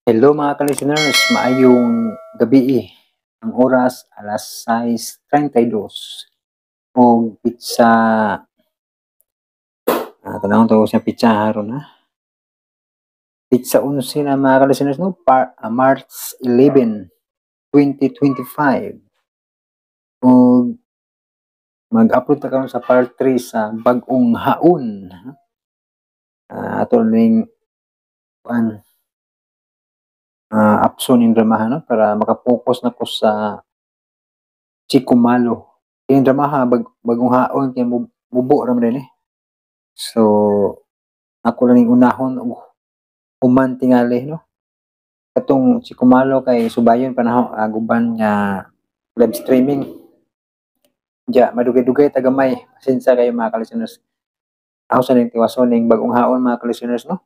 Hello, mga ka-listeners, maayong gabii. Ang oras alas 6:32 og petsa, tan-awon to sa petsa haron ha. Petsa 11 na, mga ka-listeners, no, March 11, 2025. Ug mag-upload ta karon sa part 3 sa Bag-ong Haon. Ato ning kuan, apson ning dramaha, no, para makapokus na ko sa Chico Malo. Kining dramaha Bagong Haon kay mubo ra man din eh. So ako lang ning unahon og human tingali, no. Katong Chico Malo kay subayon pa nako ang uban nga live streaming. Diya madugay-dugay ta gamay. Pasensya kayo, mga ka-listeners. Ako sa ning tiwason ning Bagong Haon, mga ka-listeners, no.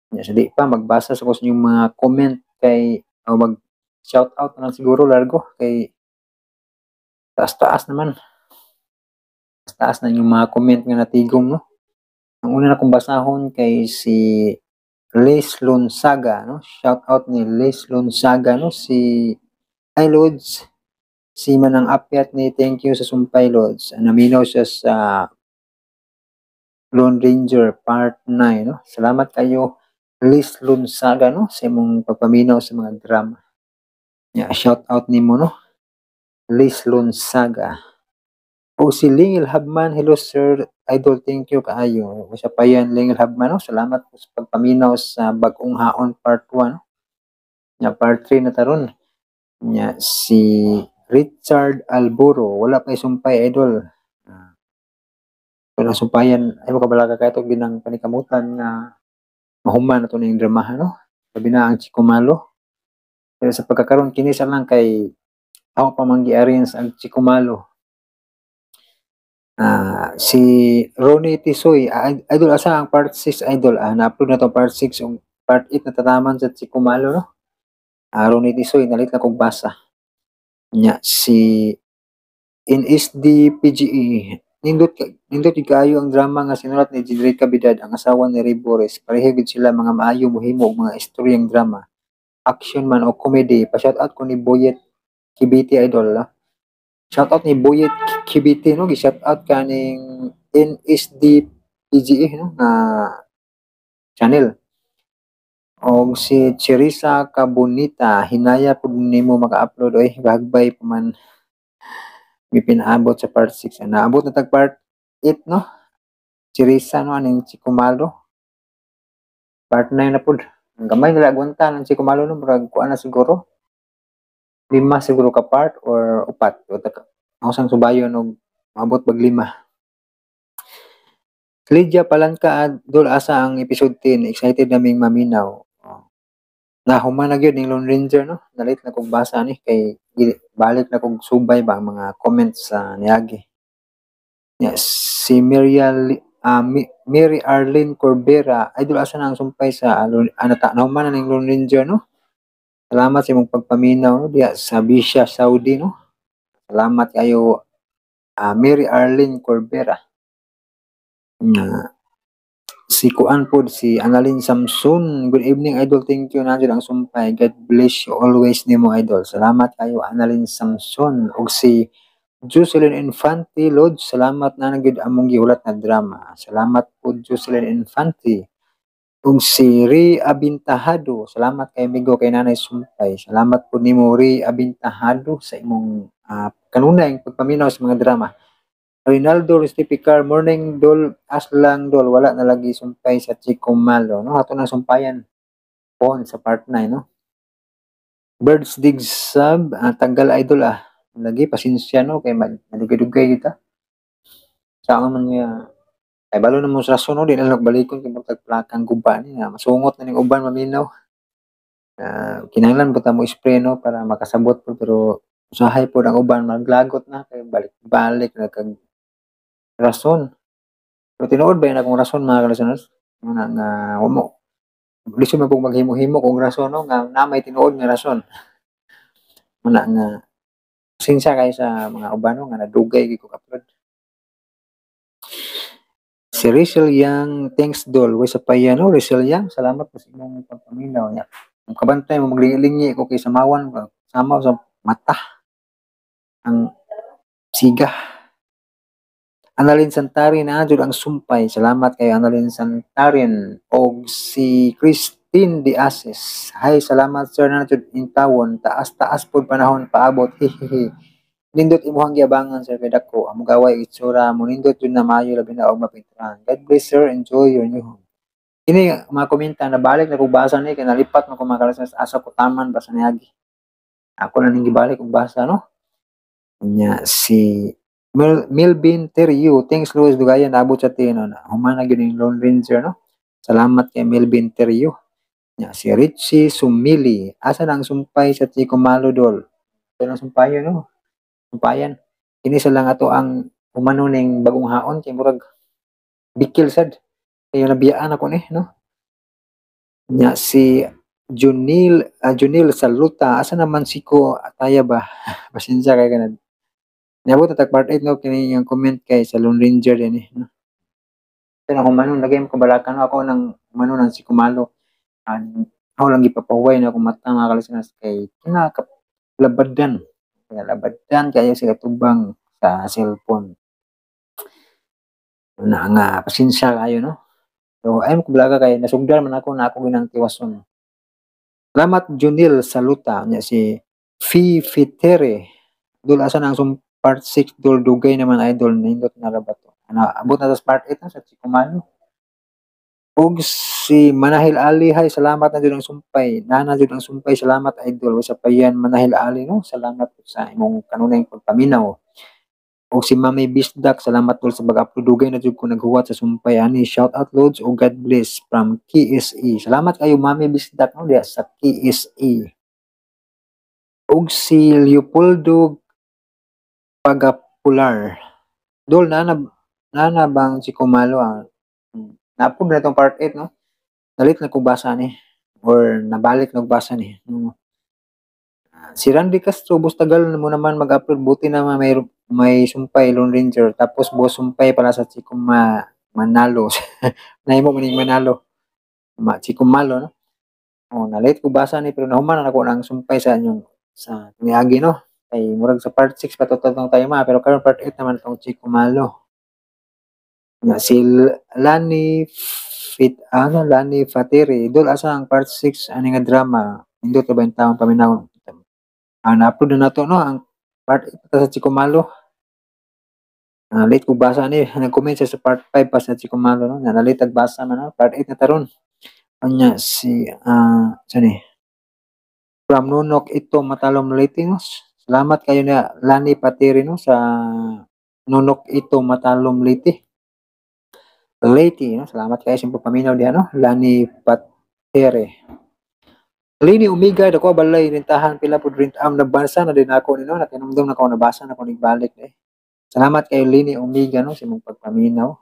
Nya sa di pa magbasa sa ko sa inyong mga comment kay o mag shout out na lang siguro largo kay taas-taas naman. Taas na inyong mga comment nga natigom, no. Ang una na kong basahon kay si Les Lonsaga, no. Shout out ni Les Lonsaga, no. Si Hi Lods, si Manang Apyat ni, thank you sa sumpay, Lods. Naminaw siya sa Lone Ranger part 9, no. Salamat kayo, Les Lonsaga, no, sa imong pagpaminaw sa mga drama. Yeah, shout out nimo, no. Les Lonsaga. O si Lingil Habman, hello sir, idol, thank you kaayo. Usa pa yan, Lingil Habman, no? Salamat po sa pagpaminaw sa Bagong Haon part 1, no? Nya part 3 na taron. Nya si Richard Alburo, wala pa sumpay, idol. Wala sumpayan, ay mo kabalaga kay ito ginang panikamutan nga mahuman na to ning dramaha, no. Labi na ang Chico Malo. Pero sa pagkakaron kini sa lang kay ako pa man gi-arrange ang Chico Malo. Si Ronnie Tisoy, idol, asa ang part 6, idol? Na-upload na to part 6 ug part 8 na tataman sa Chico Malo, no. Ronnie Tisoy, nalit na kog basa. Nya si NSD PGE, nindot gyud kaayo ang drama nga sinulat ni Jenrick Cavidad, ang asawa ni Ray Boris. Pareho gyud sila mga maayo mohimo og mga istoryang drama. Action man o comedy. Pa-shout out ko ni Boyet Kibiti, idol. Shout out ni Boyet Kibiti, no, gi-shout out kaning NSD PGE, no, nga channel. Og si Cherisa Cabonita, hinaya pud nimo maka-upload oy, bahagbay pa man mi pinaabot sa part 6. Naabot na tag part 8, no. Cherisa, no, aning Chico Malo. Part 9 na pud. Ang gamay nila agwanta ng Chico Malo, no, murag kuan na siguro. Lima siguro ka part or upat. Ako sang subayon og maabot bag lima. Lydia Palanca, idol, asa ang episode 10? Excited naming maminaw. Oh. Nahuman na gyud ning Lone Ranger, no. Nalit na kog basa ni kay balik na kog subay ba ang mga comments sa niagi. Yes, si Mary Arlene Corbera, idol, asa na ang sumpay sa nata nahuman na ning Lone Ranger, no. Salamat sa imong pagpaminaw, no, diya sa Bisya Saudi, no. Salamat kayo, Mary Arlene Corbera. Nga si Kuan pod, si Annalyn Samson. Good evening, idol, thank you na ang sumpay. God bless you always nimo, idol. Salamat kayo, Annalyn Samson. Ug si Jocelyn Infante, Lord, salamat na gyud among gihulat na drama. Salamat po, Jocelyn Infante. Ug si Ray Abintahado, salamat kay amigo kay Nanay Sumpay. Salamat po nimo, Ray Abintahado, sa imong kanunay pagpaminaw sa mga drama. Rinaldo Restipicar, morning dol, aslang dol, wala na lagi sumpay sa Chico Malo, no? Ato na sumpayan pon sa part 9, no? Birds Dig Sub, tanggal, idol ah. Lagi pasensya, no, kay madugay-dugay kita. Sa man nga ay balo na mo sa rason, no, di na lang balikon kay magtag plakang guba ni nga masungot na ning uban maminaw. Kinahanglan po ta mo spray, no, para makasabot po, pero usahay po ang uban maglagot na kay balik-balik na kag rason. Pero tinuod ba yun akong rason, mga ka-listeners? Nga nga mo lisod man pong maghimo-himo kung rason, no, nga na may tinuod nga rason. Muna nga pasensya kayo sa mga uban, no, nga nadugay gyud kog upload. Si Rachel Yang, thanks dol. Way sa paya, no, Rachel Yang, salamat po sa imong pagpaminaw niya. Kung kabantay mo maglingi-lingi ko kay samawan samaw sa mata ang siga. Annalyn Santarin, na jud ang sumpay. Salamat kay Annalyn Santarin. Og si Christine De Asis. Hi, salamat sir na jud intawon. Taas-taas pod panahon paabot. Hihihi. Nindot imuhang giabangan, sir, kay dako. Amo gaway itsura mo nindot jud na maayo, labi na og mapinturahan. God bless, sir. Enjoy your new home. Kini mga komenta na balik na kog basa ni kay nalipat man ko, mga kalisnas, asa ko taman basa niagi. Ako na ning gibalik og basa, no. Nya si Melvin Terrio, thanks Luis Dugayan, naabot sa 10, no. Human na gyud yung Lone Ranger, no. Salamat kay Melvin Terrio. Nya si Richie Sumili, asa na ang sumpay sa Chico Malo, dol? Ito ang sumpayo, no. Sumpayan. Kini sa lang ato ang humano ning Bagong Haon kay murag bikil sad. Kaya nabiyaan ako ni, no. Nya si Junil Saluta, asa naman si ko ataya ba? Pasensya kay kanad. Niabot na tag part 8, no, kini yung comment kay sa Lone Ranger din eh, no. Ito na humano lagay ko balakan, no, ako nang humano nang si Kumalo. An ako lang gipapahuway na akong mata, mga kalistenas, kay kinakalabadan. Kaya labadan kayo sa tubang sa cellphone. Na nga pasensya kayo, no. So ay mo kublaga kay nasugdan man ako na ako ginang tiwason. Salamat Junil Saluta. Nya si Fifitere. Dol, asa na ang part 6, dol? Dugay naman, idol, nindot na ra ba to? Ano, abot na sa part 8, no, sa Chikumano. Ug si Manahil Ali, hay salamat na jud ang sumpay. Nana jud ang sumpay, salamat idol. Sa payan Manahil Ali, no. Salamat sa imong kanunay pagpaminaw. Ug si Mami Bisdak, salamat dol sa pag-upload. Dugay na jud ko naghuwat sa sumpay ani. Shout out Lods ug God bless from KSE. Salamat kayo Mami Bisdak, no, diya sa KSE. Ug si Leopoldo Pagapular. Dol, nana bang si Kumalo, ah? Na-upload na itong part 8, no? Nalit na kong basa ni or nabalik na basa ni. No? Si Randy Castro, boss, tagal mo naman mag-upload, buti naman may sumpay Lone Ranger. Tapos boss, sumpay pala sa Chico Manalo. Nahimo man ning Manalo. Chico Malo, no? Oh, nalit ko basa ni pero nahuman na ako ng sumpay sa inyong sa niagi, no. Kay murag sa part 6 pa to tong tayo ma, pero karon part 8 naman tong Chico Malo. Nga si Lani Fit ano Lani Fatiri, idol, asa ang part 6 ani nga drama? Nindot ba yung taong paminaw? Ah, na-upload na nato, no, ang part 8 sa Chico Malo. Ah, late ko basa ni, nag-comment siya sa part 5 pa sa Chico Malo, no. Na late basa man, no? Part 8 na taron. Anya si sani from Nunok ito Matalom Leyte, no. Salamat kayo na Lani Patiri, no, sa Nunok ito Matalom Leyte. Leyte, no? Salamat kayo sa paminaw diha, no? Lani Patere. Lini Umiga, dako balay rentahan, pila pud rent am? Nabasa na din ako ni, no, natinumdum na ko, nabasa na ko nagbalik eh. Salamat kay Lini Umiga, no, sa imong pagpaminaw.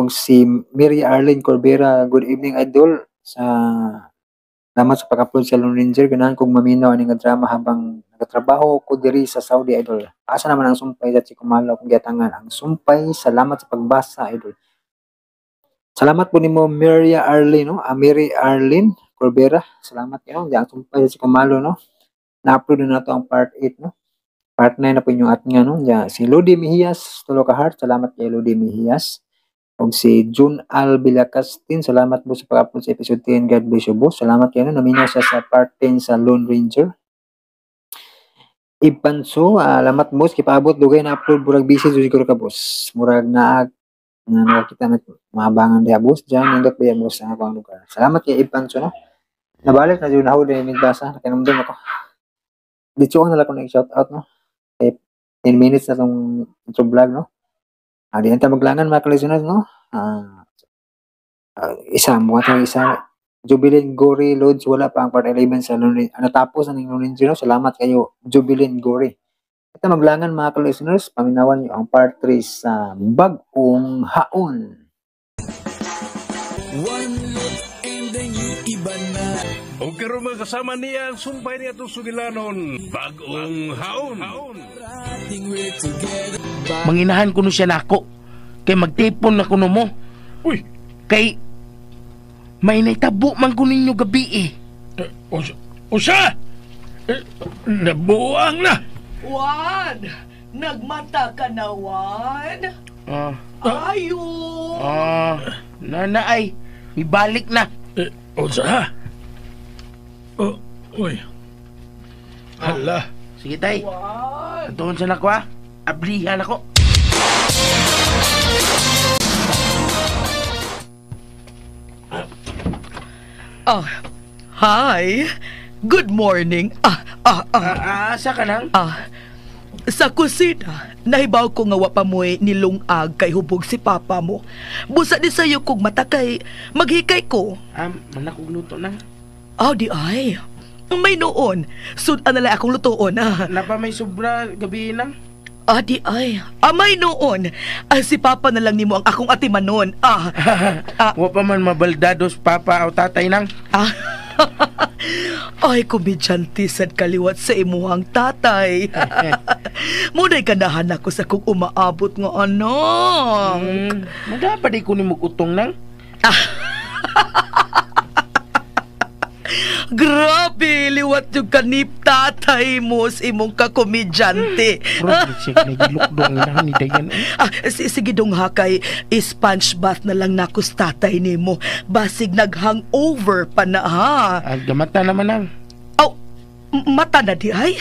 Og si Mary Arlene Corbera, good evening idol, sa salamat sa pag-upload sa Lone Ranger. Ganahan kong maminaw ani nga drama habang nagatrabaho ko diri sa Saudi, idol. Asa naman ang sumpay sa Chikumalo kung giatangan ang sumpay? Salamat sa pagbasa, idol. Salamat po nimo Maria Arlene, no? Ah, Mary Arlene Corbera. Salamat kayo. Diyan ang sumpay sa Chikumalo, no? Na-upload na nato ang part 8, no? Part 9 na po inyong at nga, no? Diyan si Lodi Mejias, tulo ka heart. Salamat kay Lodi Mejias. Og si June Al Villacastin, salamat po sa pag-upload sa episode 10. God bless you boss. Salamat kayo, no? Naminaw siya sa part 10 sa Lone Ranger. Ipanso, alamat boss, kipaabot dugay na upload, murag busy siguro ka, boss. Murag naa na nakakita na maabangan diha, boss. Diyan nindot ba yan, boss, ang akong lugar. Salamat kay Ipanso, no. Nabalik na jud na din basa, nakinumdum ako. Dito ko na lang ko na shout out, no. Kay 10 minutes na tong intro vlog, no. Di na ta maglangan, mga listeners, no. Isa mo tong isa Jubilin Gory Loads, wala pa ang part 11 sa Lone Ranger. Natapos na ning Lone Ranger, no? Salamat kayo Jubilin Gory. Ito maglangan, mga ka-listeners, paminawan niyo ang part 3 sa Bagong Haon. One look and then you iba na. O karon mga kasama niya ang sumpay niya itong sugilanon, Bagong Haon. Parating we're together. Manginahan kuno siya nako. Kay magtipon na kuno mo. Uy, Kay may naitabo man ko ninyo gabi eh. Usa! Nabuang na! Juan! Nagmata ka na, Juan? Ah, Ayo! ah, nana ay, ibalik na. Unsa? Oh, uy. Hala. Sige tay, Juan! atuon sa nako ha. Ablihan ako. Oh, hi! Good morning. Asa ka nang? Ah, sa kusina, nahibaw ko nga wa pa mo'y nilungag kay hubog si papa mo. Busa di sayo kog mata kay maghikay ko. Ah, manakog luto nang. Ah, di ay. May noon. Sudan na lang akong lutoon. Ah. Napa may sobra gabi nang. Ah, di ay. Ah, may noon. Ah, si papa na lang nimo ang akong atimanon. Ah. Ah. Wa pa man mabaldados papa o tatay nang. Ah. Ay, komedyante sad kaliwat sa imuhang tatay. Muna'y ganahan ako sa kung umaabot nga anak. Madapa di ko ni utong nang. Grabe, liwat yung kanip tatay mo sa imong kakomedyante. Bro, siya nagilukdong na ni Dayan. Ah, sige dong ha, kay sponge bath na lang nakos tatay nimo. Basig nag-hangover pa na ha. Ah, gamata naman nang. Aw, mata na di ay.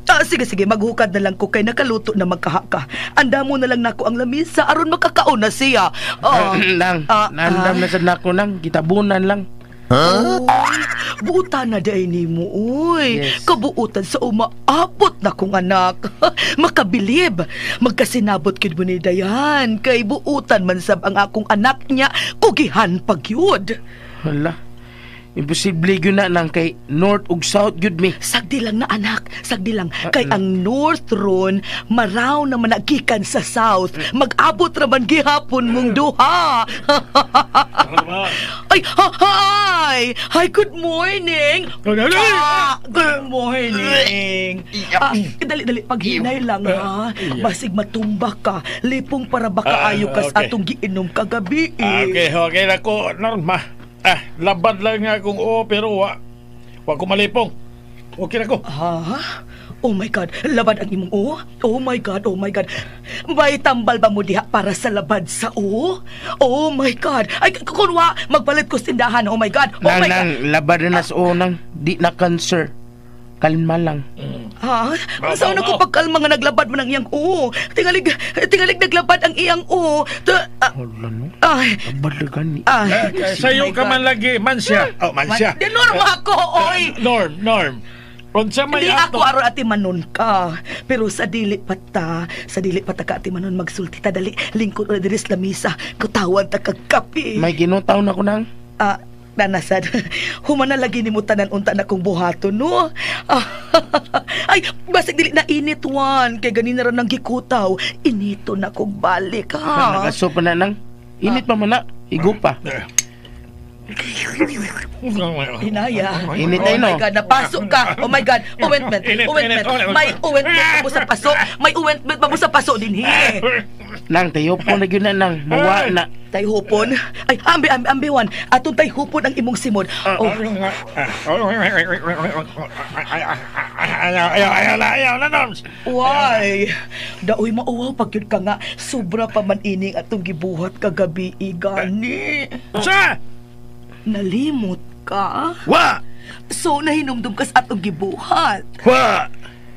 Ah, sige, sige, maghukad na lang ko kay nakaluto na magkaha ka. Anda mo na lang nako ang lamisa aron makakaon na siya. Oh. Nang, Ah, naandam na sad nako nang, gitabunan lang. Huh? Buutan na day nimo, uy. Yes. Kabuutan sa umaabot na kong anak. Makabilib. Magkasinabot kid mo ni Dayan. Kay buutan man sab ang akong anak niya, kugihan pagyud. Hala. Imposible gyud na nang kay north ug south gyud mi. Sagdi lang na anak, sagdi lang. Kay ang north ron, maraw na managikan sa south. Mag-abot ra man gihapon mong duha. Ay, hi! Hi, good morning! Ah, good morning! Ah, dali, dali, paghinay lang ha. Basig matumba ka. Lipong para baka ayo ka sa atong giinom kagabi. Okay, okay na ko, Norma. Ah, labad lang nga akong oo, pero wa ko malipong. Okay na ko. Ha? Oh my God, labad ang imong o? Oh my God, oh my God. May tambal ba mo diha para sa labad sa o? Oh my God. Ay, kunwa, magpalit ko tindahan. Oh my God, oh Nang my God. nang labad na sa nang di na cancer. Kalma lang. Ha? Saan ako pagkalma nga naglabad man ang iyang o? Tingalig, tingalig naglabad ang iyang o. Hala no. Ay, Labad na gani. ay. Sayo ka man lagi, mansya. Oh, mansya. Di, Norma ako, oy. Norm. Unsa may Hindi ato? ako aron ati manon ka. Pero sa dili pa ta, ka ati manon magsulti ta dali. Lingkod ora diri sa lamisa. Kutawan ta kag kape. May ginutaw na ko nang. Ah, nanasad. Humana lagi ni mo tanan unta na kong buhaton, no? Ah, ay, basig dili na init wan. Kay ganina ra nang gikutaw. Inito na kong balik, ha? Nakaso pa na nang. Init pa man na. Igo pa. Hinaya. Init Oh ay, no? my God, napasok ka. Oh my God, ointment, Init, ointment. init, May ointment pa mo sa paso. May ointment pa mo sa paso din, he. Nang tayo po na gyud na nang. Mawa na. Tay hupon. Ay, ambi, ambi, ambi, wan. Atong tay hupon ang imong simod. Oh, Ayaw, ayaw, ayaw na, ayaw na, Norms. why? Daoy mauwaw pag yun ka nga. Sobra pa man ining atong gibuhat kagabi, igani. Sa! Nalimot ka? Wa! So, nahinumdum ka sa atong gibuhat. Wa!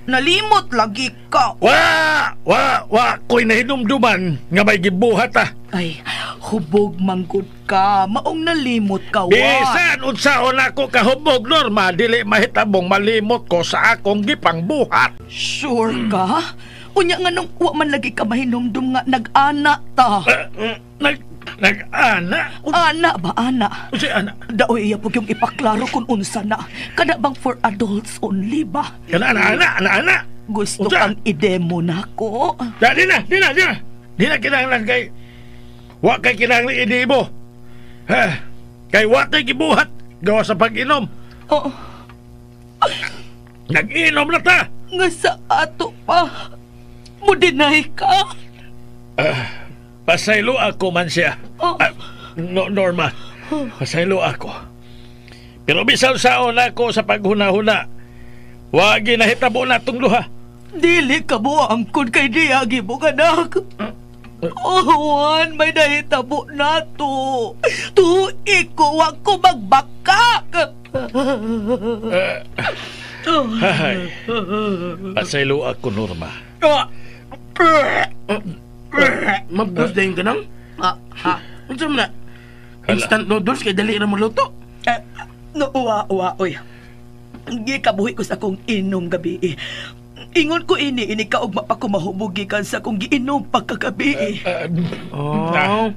Nalimot lagi ka. Wa! Wa! Wa! Ko'y nahinumduman nga may gibuhat ah. Ay, hubog manggod ka. Maong nalimot ka, wa. Bisan unsaon ako kahubog, Norma, dili mahitabong malimot ko sa akong gipangbuhat. Sure ka? Unya nga nung wa man lagi ka mahinumdum nga nag-ana ta. Nag-ana? Ana ba, ana? Unsay ana? Daoy iya pug yung ipaklaro kung unsa na. Kada bang for adults only ba? Kana ana, ana, ana, ana. Gusto Unsa? kang i-demo nako. Di na, di na, di na. Di na kinahanglan kay wa kay kinahanglan i-demo. Ha, kay wa kay gibuhat gawa sa pag-inom. Oh, Nag-inom na ta. nga sa ato pa. Mo deny ka. Pasaylo ako man siya. Oh. Ah, no, Norma, pasaylo ako. Pero bisan saon ako sa paghuna-huna, wa ginahitabo na tong duha. Dili ka mo angkon kay diagi mo anak. Oh, Juan, may nahitabo na to. Tuig ko, wa ko magbakak. Hay. Pasaylo ako, Norma. Mabus dayon ka nang? Unsa man na? Instant noodles kay dali ra maluto. No, uwa, uwa, oy. Gikabuhi ko sa akong inom gabi. Eh. Ingon ko ini, ini ka og mapakumahubog gikan sa akong giinom pagkagabi. Oh.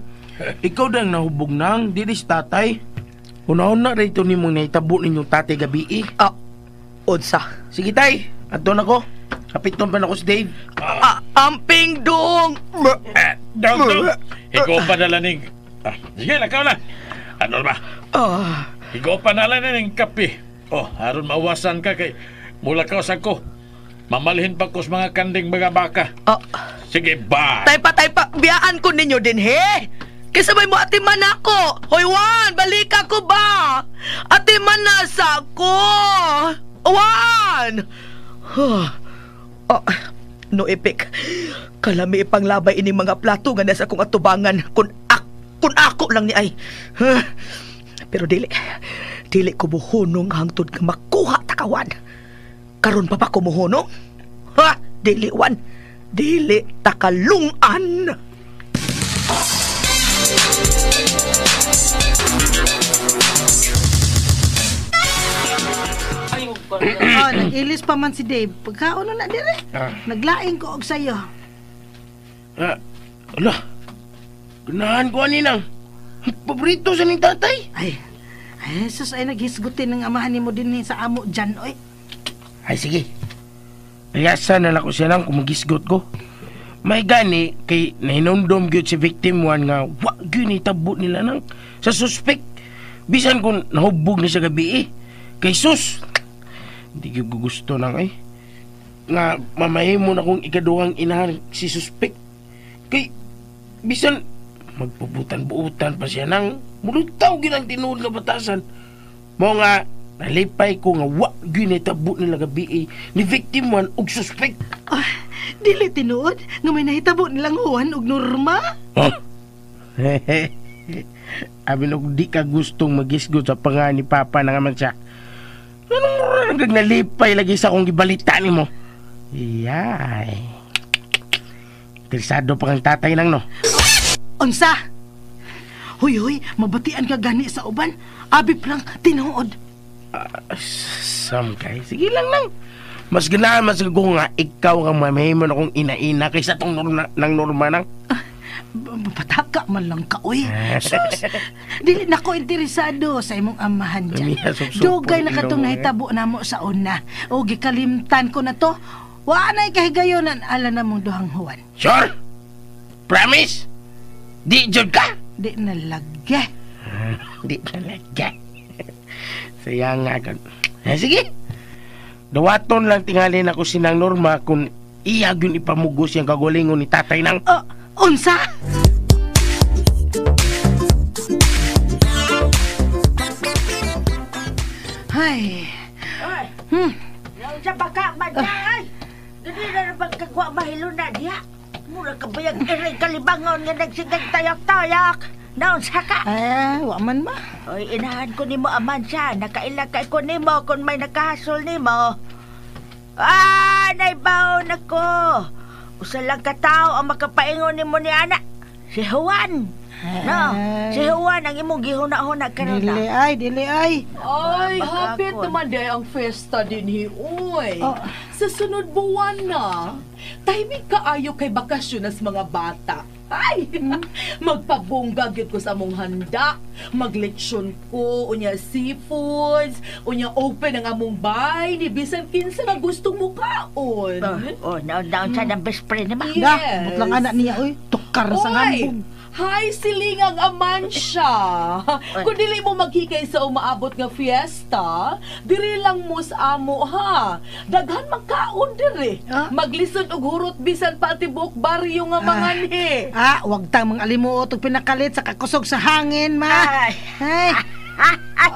Ikaw dang nahubog nang, dili si tatay. Una-una ra ito nimong nahitabo ninyong tatay gabi eh. Ah, unsa? Sige tay, adto na ko. Kapiton pa na ko si Dave. Ah, amping dong. Dong, dong. Ikaw pa na ning... Ah, sige, lakaw na. Ah, Norma, Ah, ikaw pa na lang ning kape. Oh, aron mawasan ka kay mulakaw sa ko. Mamalhin pa ko sa mga kanding mga baka. ah. Sige, bye. Tay pa, tay pa, biyaan ko ninyo din, he? Kaysa may mo atiman ako. Hoy, Juan, balika ko ba? Atiman na sa ko. Juan! Huh. Oh, no epic. Kalami ipanglabay ini mga plato nga nasa akong atubangan kun ako lang ni ay. Huh. Pero dili. Dili ko buhunong hangtod nga makuha takawan. Karon pa ko muhunong? Ha? Dili wan. Dili takalungan. Oh, nag-ilis pa man si Dave. Pagkaon na dire. Naglaing ko og sayo. Ah, ala. Ganahan ko ani nang. Paborito sa ning tatay. Ay, ay, sus, ay naghisgutin ng amahan nimo din sa amo dyan, oy. Ay sige. Riyasa na lang ko siya lang kung magisgot ko. May gani kay nahinumdum gyud si victim one nga wa gyud ni tabo nila nang sa suspect. Bisan kung nahubog ni sa gabi eh. Kay sus, hindi gyud ko gusto nang ay. Nga mamahimo na kong ikaduhang inahan si suspect. Kay bisan magpubutan-buutan pa siya nang mulutaw gyud ang tinuod nga batasan. Mo nga nalipay ko nga wa gyud ni tabo nila gabi eh, ni victim one og suspect. Ah, dili tinuod nga may nahitabo nilang Juan og Norma. Huh? Abi og di ka gustong magisgot sa pangan ni Papa na nga man siya. Anong mura nalipay lagi sa akong gibalita nimo? Iyay. Interesado pa kang tatay nang no. Unsa? Huy, huy, mabatian ka gani sa uban. Abi pa lang tinuod. Sam kay, sige lang lang. Mas ganahan mas ko nga ikaw ang mamahimo na kong ina-ina kaysa tong norma, ng norma nang. Pataka man lang ka, uy. Sus, dili na ko interesado sa imong amahan dyan. Dugay na katong nahitabo namo sa una. O gikalimtan ko na to. Wa na'y kahigayonan ala na mong duhang Juan. Sure? Promise? Di jud ka? Di na lagi. Di talaga. Saya nga gan. Eh, sige. Dawaton lang tingalin ako sinang Norma kung iya gyud ipamugos yung kagalingon ni tatay nang. Oh, unsa? Ay, Sa baka man ay. Dili na na pagkagwa mahilo na diha. Mura ka bayag iray kalibangon nga nagsigang tayak-tayak. Naon sa ka? ay, wa man ma. Oy, inahan ko nimo aman siya. Nakaila kay ko nimo kung may nakahasol nimo. Ah, naibaon ako. Usa lang ka tao ang makapaingon nimo ni ana. Si Juan. No, si Juan ang imong gihuna-huna karon Dili na. ay, dili ay. Ay, Baka hapit ako. naman di ang festa din hi, uy. Oh. Sa sunod buwan na. Timing kaayo kay bakasyon as mga bata. Ay, magpabongga gyud ko sa among handa. Magleksyon ko, unya seafoods, unya open ang among bay, ni bisan kinsa nga gustong mukaon. Oh, naon-naon sa ng best friend naman. Yes. Da, butlang anak niya, oy. Tukar sa Oy! ngambog. Hi, silingang amansya. Kung dili mo maghikay sa umaabot nga fiesta, diri lang mo sa amo ha. Daghan magkaon diri. Ah? Maglisod og hurot bisan pa tibok baryo nga manganhi. Ah, wag tang mga alimuot og pinakalit sa kakusog sa hangin, ma. Ay. Ay,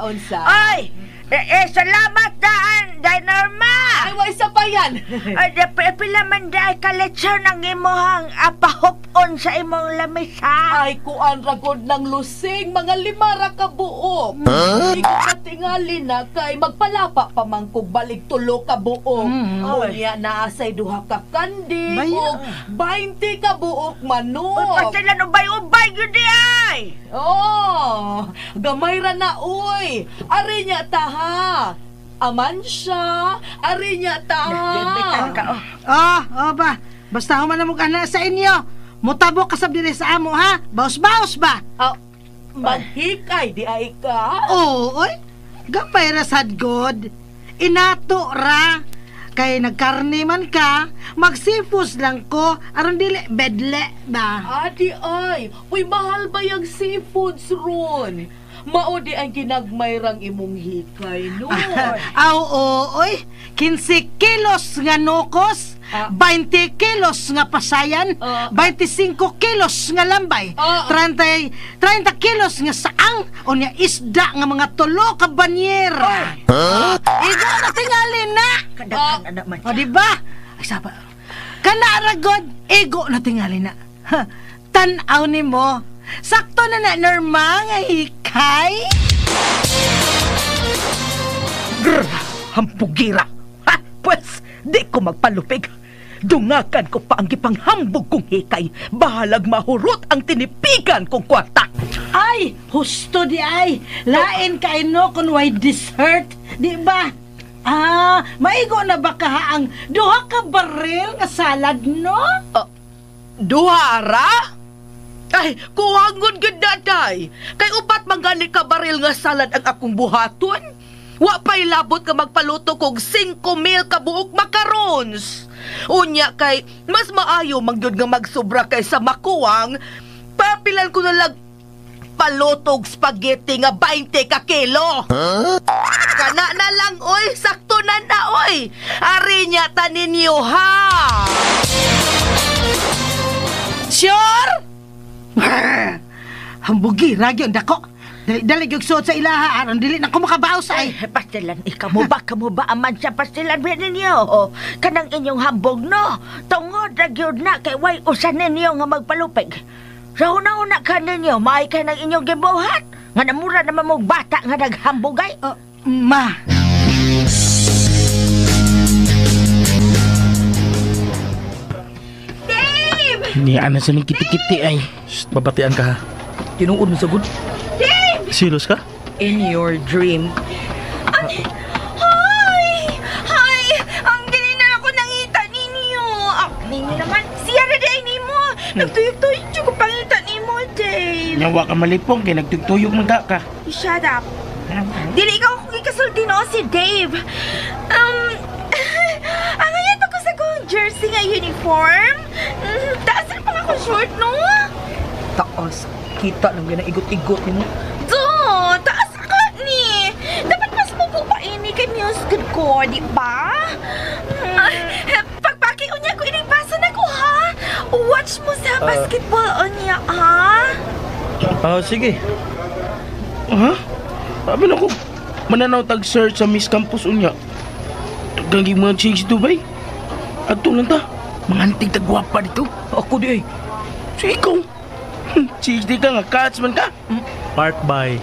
Unsa? Oy! Salamat daan, Day Norma! Ay, wa isa pa yan. Ay, pila man day kaletsyon ang imuhang apahop-on sa imong lamisa. Ay, kuan ragod ng lusing, mga 5 ra ka buok. Huh? Di ko katingali na kay magpalapa pa man kog balik 3 ka buok. Unya naasay 2 ka kandi og 20 ka buok manok. Uy, pasilan ubay-ubay gyud di ay. Oh, gamay ra na uy. Ari niya ta ha. Aman siya. Ari niya ta. Oh, oh ba. Basta human na mo ana sa inyo. Mutabok ka sab diri sa amo ha. Baos-baos ba? Maghikay di ay ka. Oo, oy. Gamay ra sad god. Inato ra. Kay nagkarne man ka, magsifus lang ko aron dili bedle ba. Adi ay, uy mahal ba yung seafoods ron? Mao di ang ginagmayrang imong hikay, no? Aw, oo, oy. 15 kilos nga nukos, 20 kilos nga pasayan, 25 kilos nga lambay, 30 kilos nga saang, unya isda nga mga tulo ka banyera. Huh? Igo na tingali na! Kadaghan na naman. O, diba? Ay, saba. Kana ragod, igo na tingali na. Tan-aw ni mo. Sakto na na, Norma, nga hikay. Grr, hampugira. Ha, pwes, di ko magpalupig. Dungakan ko pa ang gipanghambog kong hikay. Bahalag mahurot ang tinipigan kong kwarta. Ay, husto di ay. Lain kay no kung way dessert, di ba? Ah, maigo na ba kaha ang 2 ka baril nga salad, no? Duha ra? Ay, kuhangon gud na, day. Kay 4 man gani ka baril nga salad ang akong buhaton. Wa pa'y labot ka magpaluto kog 5,000 ka buok macarons. Unya kay mas maayo man gyud nga magsobra kaysa makuwang. Papilan ko na lang palutog spaghetti nga 20 ka kilo. Huh? Kana na lang, oy. Sakto na na, oy. Ari niya taninyo, ha? Sure? Hambugi, ragyon, dako. Dali, dali, suot sa ilaha. Aron, dili na ko makabaos ay. Pastilan, ikaw mo ba, aman siya, pastilan, ba ninyo? O, kanang inyong hambog, no? Tungod, ragyon na, kay way usan ninyo nga magpalupig. Sa una-una ka ninyo, maay ka ng inyong gibuhat. Nga namura naman mong bata nga naghambugay. Ma. Dave! Niya na sa ning kiti-kiti ay. Shh, babatian ka ha. Tinuod mo sagod. Dave! Silos ka? In your dream. Ay, hi! Hi! Ang galing na ako nangita ninyo. Ninyo naman. Siya na di ay nimo. Nagtuyok-tuyok ko pangita nimo, Dave. Nyawa ka malipong kay nagtuyok-tuyok man ka. Shut up. Dili ikaw akong ikasulti no si Dave. Ang ngayon pa ko sa kong jersey nga uniform. Taas na pa ako short, no? Taas. Kita lang yan ang igot-igot nimo. Do, taas ka ni. Dapat mas mubo pa ini kay music ko, di ba? Pagpaki unya ko ining pasa na ko, ha? Watch mo sa basketball unya, ha? Sige. Ha? Sabi na ko, mananaw tag-search sa Miss Campus unya. Tagang mga chicks Dubai. Adto lang ta. Mga antig tagwapa dito. Ako di ay. So ikaw, chicks di ka nga, cats man ka. Part by.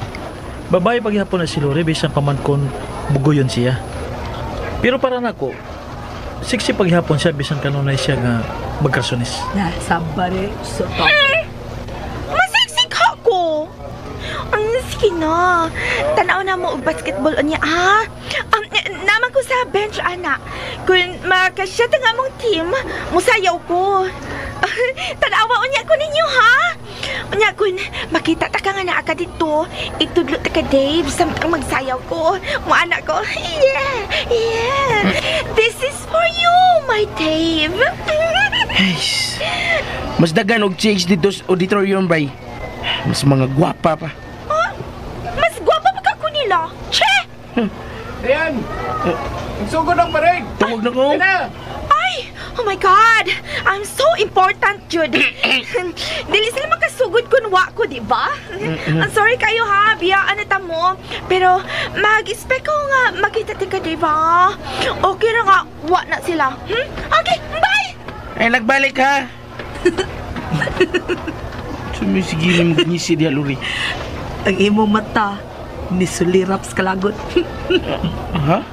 Babae paghihapon na si Lori, bisan pa man kung bugoyon siya. Pero para nako, sexy paghihapon siya, bisan kanunay siya nga magkarsonis. Nasabare sa top. Masiksik ako! Sige na. Tanaw na mo og basketball unya, ha? Naman ko sa bench, ana. Kung makasyat ang among team, musayaw ko. Tanawa unya ko ninyo, ha? Unya kun makita ta ka nga naa ka dito, itudlo ta ka Dave samtang magsayaw ko. Muana ko. Yeah, yeah. This is for you, my Dave. Mas dagan og chicks dito sa auditorium bay. Mas mga gwapa pa. Huh? Mas gwapa pa ka ko nila. Che! Ayan! Sugod ang parade! Tungog na ko. Ay, Ay! Oh my God! I'm so important, Jude. Dili sila makasugod kun wa ko, di ba? I'm sorry kayo ha, biyaan na ta mo. Pero mag-expect ko nga makita ti ka, di ba? Okay ra nga, wa na sila. Okay, bye! Ay, nagbalik ha. Sumisigili mo ngisi diha, Lori. Ang imong mata, nisulirap sa kalagot. Ha?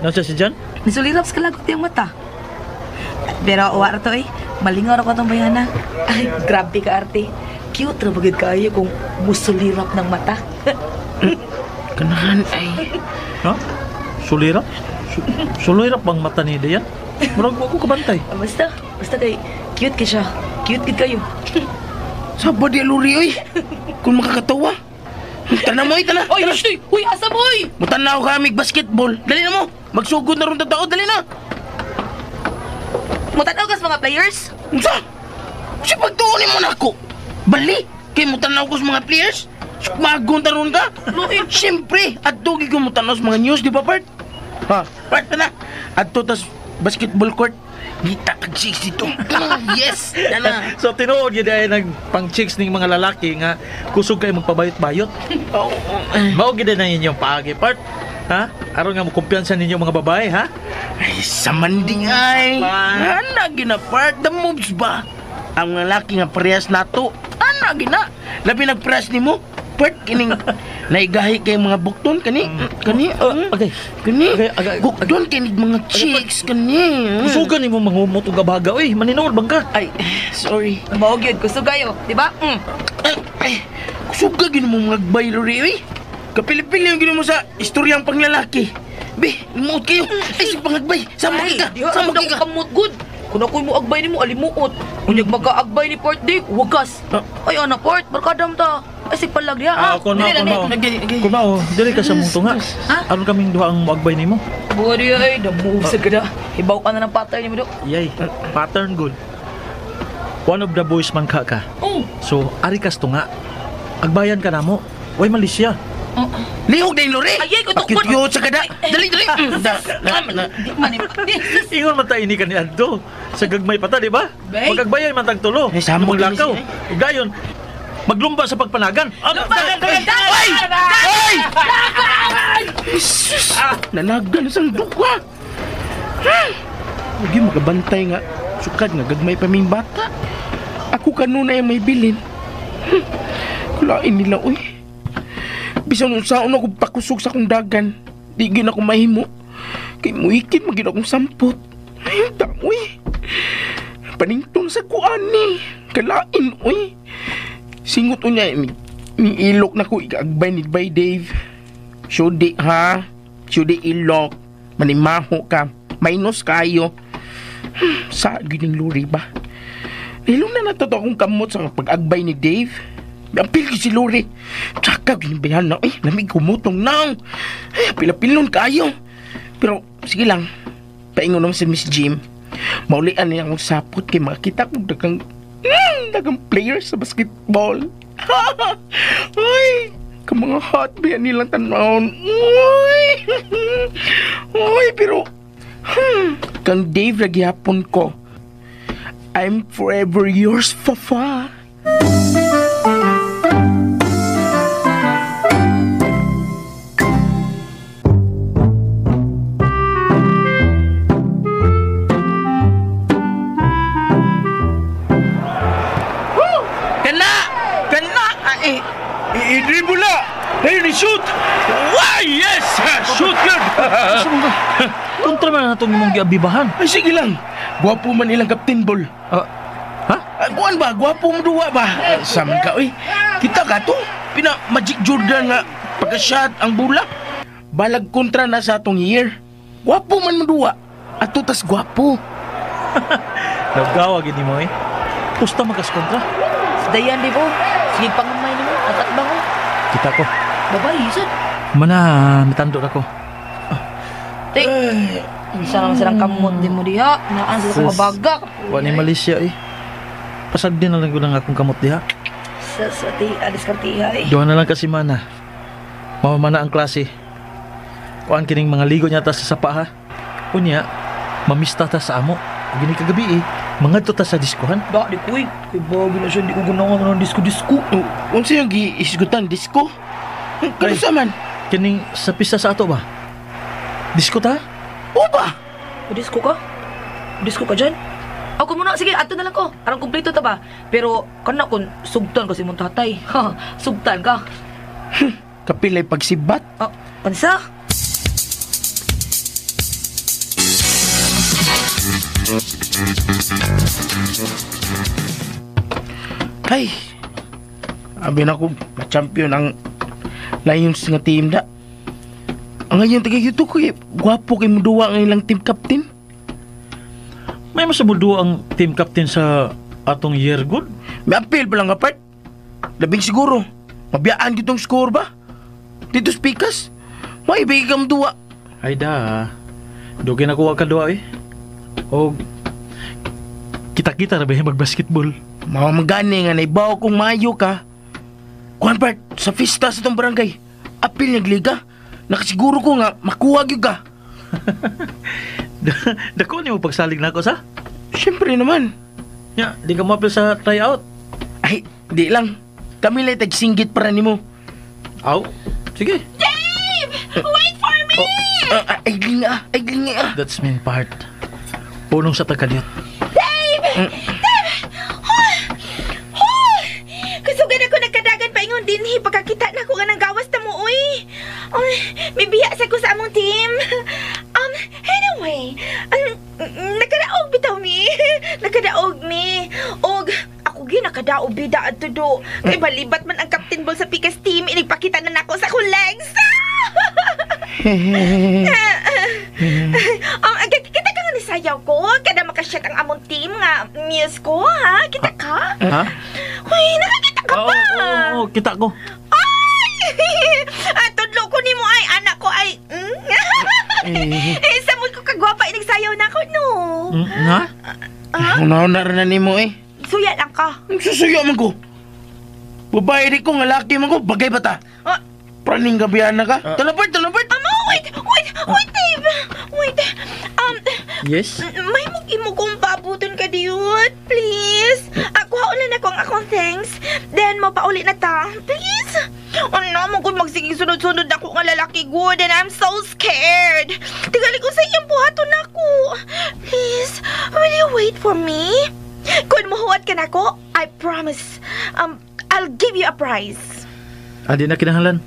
Nasa si Jan? Nisulirap sa kalagot yung mata. Pero uwa ra to eh. Malingaw ra ko itong bayana. Ay, grabe ka arte. Cute ra bagid kayo kung musulirap ng mata. Kanahan ay. Ha? Sulirap? Sulirap bang mata ni Dayan? Murag wa ko kabantay. Basta, basta kay cute kay siya. Cute gid kayo. Saba di Lori oy. Kung makakatawa. Tana mo, tana. Oy, uy, uy, asa mo oy? Mutanaw kami basketball. Dali na mo. Magsugod na ron tao, dali na. Mutanaw kas mga players? Unsa? Sa pagtuon mo na ako. Bali, kay mutanaw ko sa mga players. Magon taron ka. No, eh. Siyempre, adto gyud ko mutanaw sa mga news, di ba, Bart? Ha, Bart na. Adto tas basketball court. Ngita kag chicks dito. Yes, dana. So tinuod gyud ay nagpang chicks ning mga lalaki nga kusog kay magpabayot-bayot. Oo. Mao gyud na inyong paagi, part. Ha? Aron nga mo kumpiyansa ninyo mga babae, ha? Ay, sa manding ay. Ana gina part the moves ba? Ang lalaki nga parehas nato. Ana gina. Labi nagparehas nimo. Part kining naigahi kay mga bukton kani kani. Okay. Kani. Okay, Bukton kini mga chicks kani. Kusugan nimo mangumot og abaga oy, maninood bang ka? Ay, sorry. Mao gyud kusog kayo, di ba? Mm. Ay, kusuga gid mo mga agbay lori oy. Kapili-pili yung gino mo sa istoryang panglalaki. Be, muot kayo. Ay, si pangagbay. Sama ka. Sama ka. Kamot good. Kung ako'y mo agbay nimo alimuot. Unyag magkaagbay ni Port Dick, wagas. Ay, ana Port, barkadam ta. Ay, sig palag diha. Ah, kon mao, kon mao. Kon mao, dili ka sa mong tunga. Aron kaming duha ang moagbay nimo. Buha diha ay, the-move sa gada. Hibaw ka na ng pattern nimo do. Yay, pattern good. One of the boys man ka ka. Oh. So, ari kas tunga. Agbayan ka namo. Way Malaysia. Lihog na yung lori. Ay, ay, kutukod. Pakit-yot sa kada. Dali, dali. Ingon man ta ini ka ni Adto. Sa gagmay pa ta, di ba? Magagbayan man tag tulo. Eh, sama Maglakaw. Ug dayon, maglumba sa pagpanagan. Ay! Ay! Jesus! Nanagan sang dukwa. Huwag yung magabantay nga. Sukad nga gagmay pa ming bata. Ako kanunay ang may bilin. Kulain nila, uy. Bisan unsaon ako pakusog sa akong dagan. Di gyud ako mahimo. Kay muikit man gyud akong sampot. Ay, uy. Panington sa kuan ni. Kalain, uy. Singot unya ni ilok na ko igagbay ni Bay Dave. Syudi ha. Syudi ilok. Manimaho ka. Minus kayo. Sa gining lori ba? Nilong na nato akong kamot sa pag-agbay ni Dave. Ang pili si Lori. Tsaka ginibayan na. Ay, lamig kumutong na. Ay, pila-pilon kayo. Pero, sige lang. Paingon naman si Miss Jim. Maulian niya akong sapot kay makita kong dagang players sa basketball. Ay, kamang hot ba yan nilang tanawon. Uy! Uy, pero, kang Dave lagi hapon ko. I'm forever yours, Fafa. I-dribble na! Hey, ni-shoot! Why, yes! Shoot yun! Kontra man na itong imong giabibahan. Ay, sige lang. Gwapo man ilang Captain Ball. Ha? Kuan ba? Gwapo mo duwa ba? Saman ka, uy. Kita ka to? Pina Magic Jordan nga pagka-shot ang bula. Balag kontra na sa atong year. Gwapo man mo duwa. Ato tas gwapo. Naggawa gini mo eh. Pusta magas kontra. Dayan di po. Sige pangamay nimo, atakbang ko. Kita ko. Babay, isod. Mana, mitando na ko. Tik. Isa naman silang kamot din mo diha. Naan sila kong mabaga. Wa ni Malaysia eh. Pasag din na lang ko lang akong kamot diha. Sa ti diskartiha eh. Duha na lang kasi mana. Mawamana ang klase. Kuan kining mga ligo niya ta sa sapa ha. Unya, Mamista ta sa amo. Gini kagabi eh, mangadto ta sa diskohan. Ba, di ko eh. Kay bagay na siya, hindi ko ganahan ng disco-disco. Unsa yung giisgutan, disco? Kano man? Kining sa pista sa ato ba? Disko ta? O ba? Disco ka? Disco ka dyan? Ako muna, sige, ato na lang ko. Arang kumpleto ta ba? Pero, kana kung sugtan kasi mong tatay. Ha, sugtan ka. Kapilay pagsibat. Oh, unsa? Ay, abi na ko, ma-champion ang Lions nga team da. Ang ngayon, taga YouTube ko eh, gwapo kay muduwa ang ilang team captain. May masabudo ang team captain sa atong year good? May appeal pa lang ka, part. Labing siguro, mabiyaan ditong score ba? Dito speakers, may ibigay kang duwa. Ay da, dugay na kuha ka duwa eh. O, kita-kita ra ba yung mag-basketball? Mamagani nga naibaw kung maayo ka. Kuan part, sa fiesta sa itong barangay, appeal niya liga. Nakasiguro ko nga, makuha gyud ka. Dako ni mo pagsalig na ako sa? Siyempre naman. Ya, di ka mo-appeal sa tryout. Ay, di lang. Kami lang tagsinggit para nimo. Aw, sige. Dave! Wait for me! Oh, ay, glinga, ay, glinga. That's main part. Punong sa tagalyot. Dave! Dave! Hoy! Hoy! Kasugan ako nagkadagan paingon dinhi pagkakita na ko nga nang gawas ta mo, uy. Ay, may biya sa ko sa among team. Anyway, nakadaog bitaw mi. Nakadaog mi. Og ako gyud nakadaog bida adto do. Kay balibat man ang captain ball sa Pikas team, inigpakita na nako sa akong legs. Kita ka nga nisayaw ko kada makashot ang among team nga muse ko, ha? Kita ka? Ha? Uy, nakakita ka pa! Oo, kita ko. Ay! Tudlo ko nimo ay anak ko ay. Eh, samod ko kagwapa inigsayaw na ako, no? Ha? Una-una rin na nimo eh. Suya lang ka. Susuya man ko. Babae di ko, nga laki man ko, bagay ba ta? Praning gabihan na ka? Talapad, talapad! Amo, wait, wait, wait, Dave! Wait, Yes? May imo kong paabuton ka diyot, please. Ako hauna na ko ang akong thanks. Then, mapauli na ta. Please. Ano mo kung magsiging sunod-sunod ako nga lalaki good and I'm so scared. Tingali ko sa iyang buhaton ako. Please, will you wait for me? Kung mahuwat ka na ko, I promise. I'll give you a prize. Adi na kinahanglan.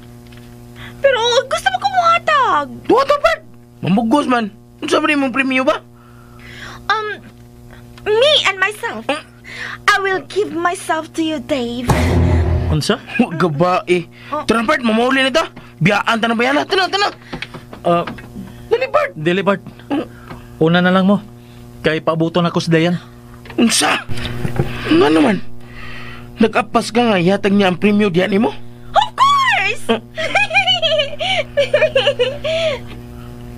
Pero gusto mo kumuhatag. Duha ta, Bert. Mamugos man. Unsa ba mong premyo ba? Me and myself. I will give myself to you, Dave. Unsa? Wag ka ba eh. Tara, Bert, mamauli na ta. Biyaan ta na bayana. Tana, tana. Dali, Bert. Dili, Bert. Una na lang mo. Kay paabuton ako sa Dayan. Unsa? Nga naman. Nag-apas ka nga, yatag niya ang premyo diyan nimo? Of course!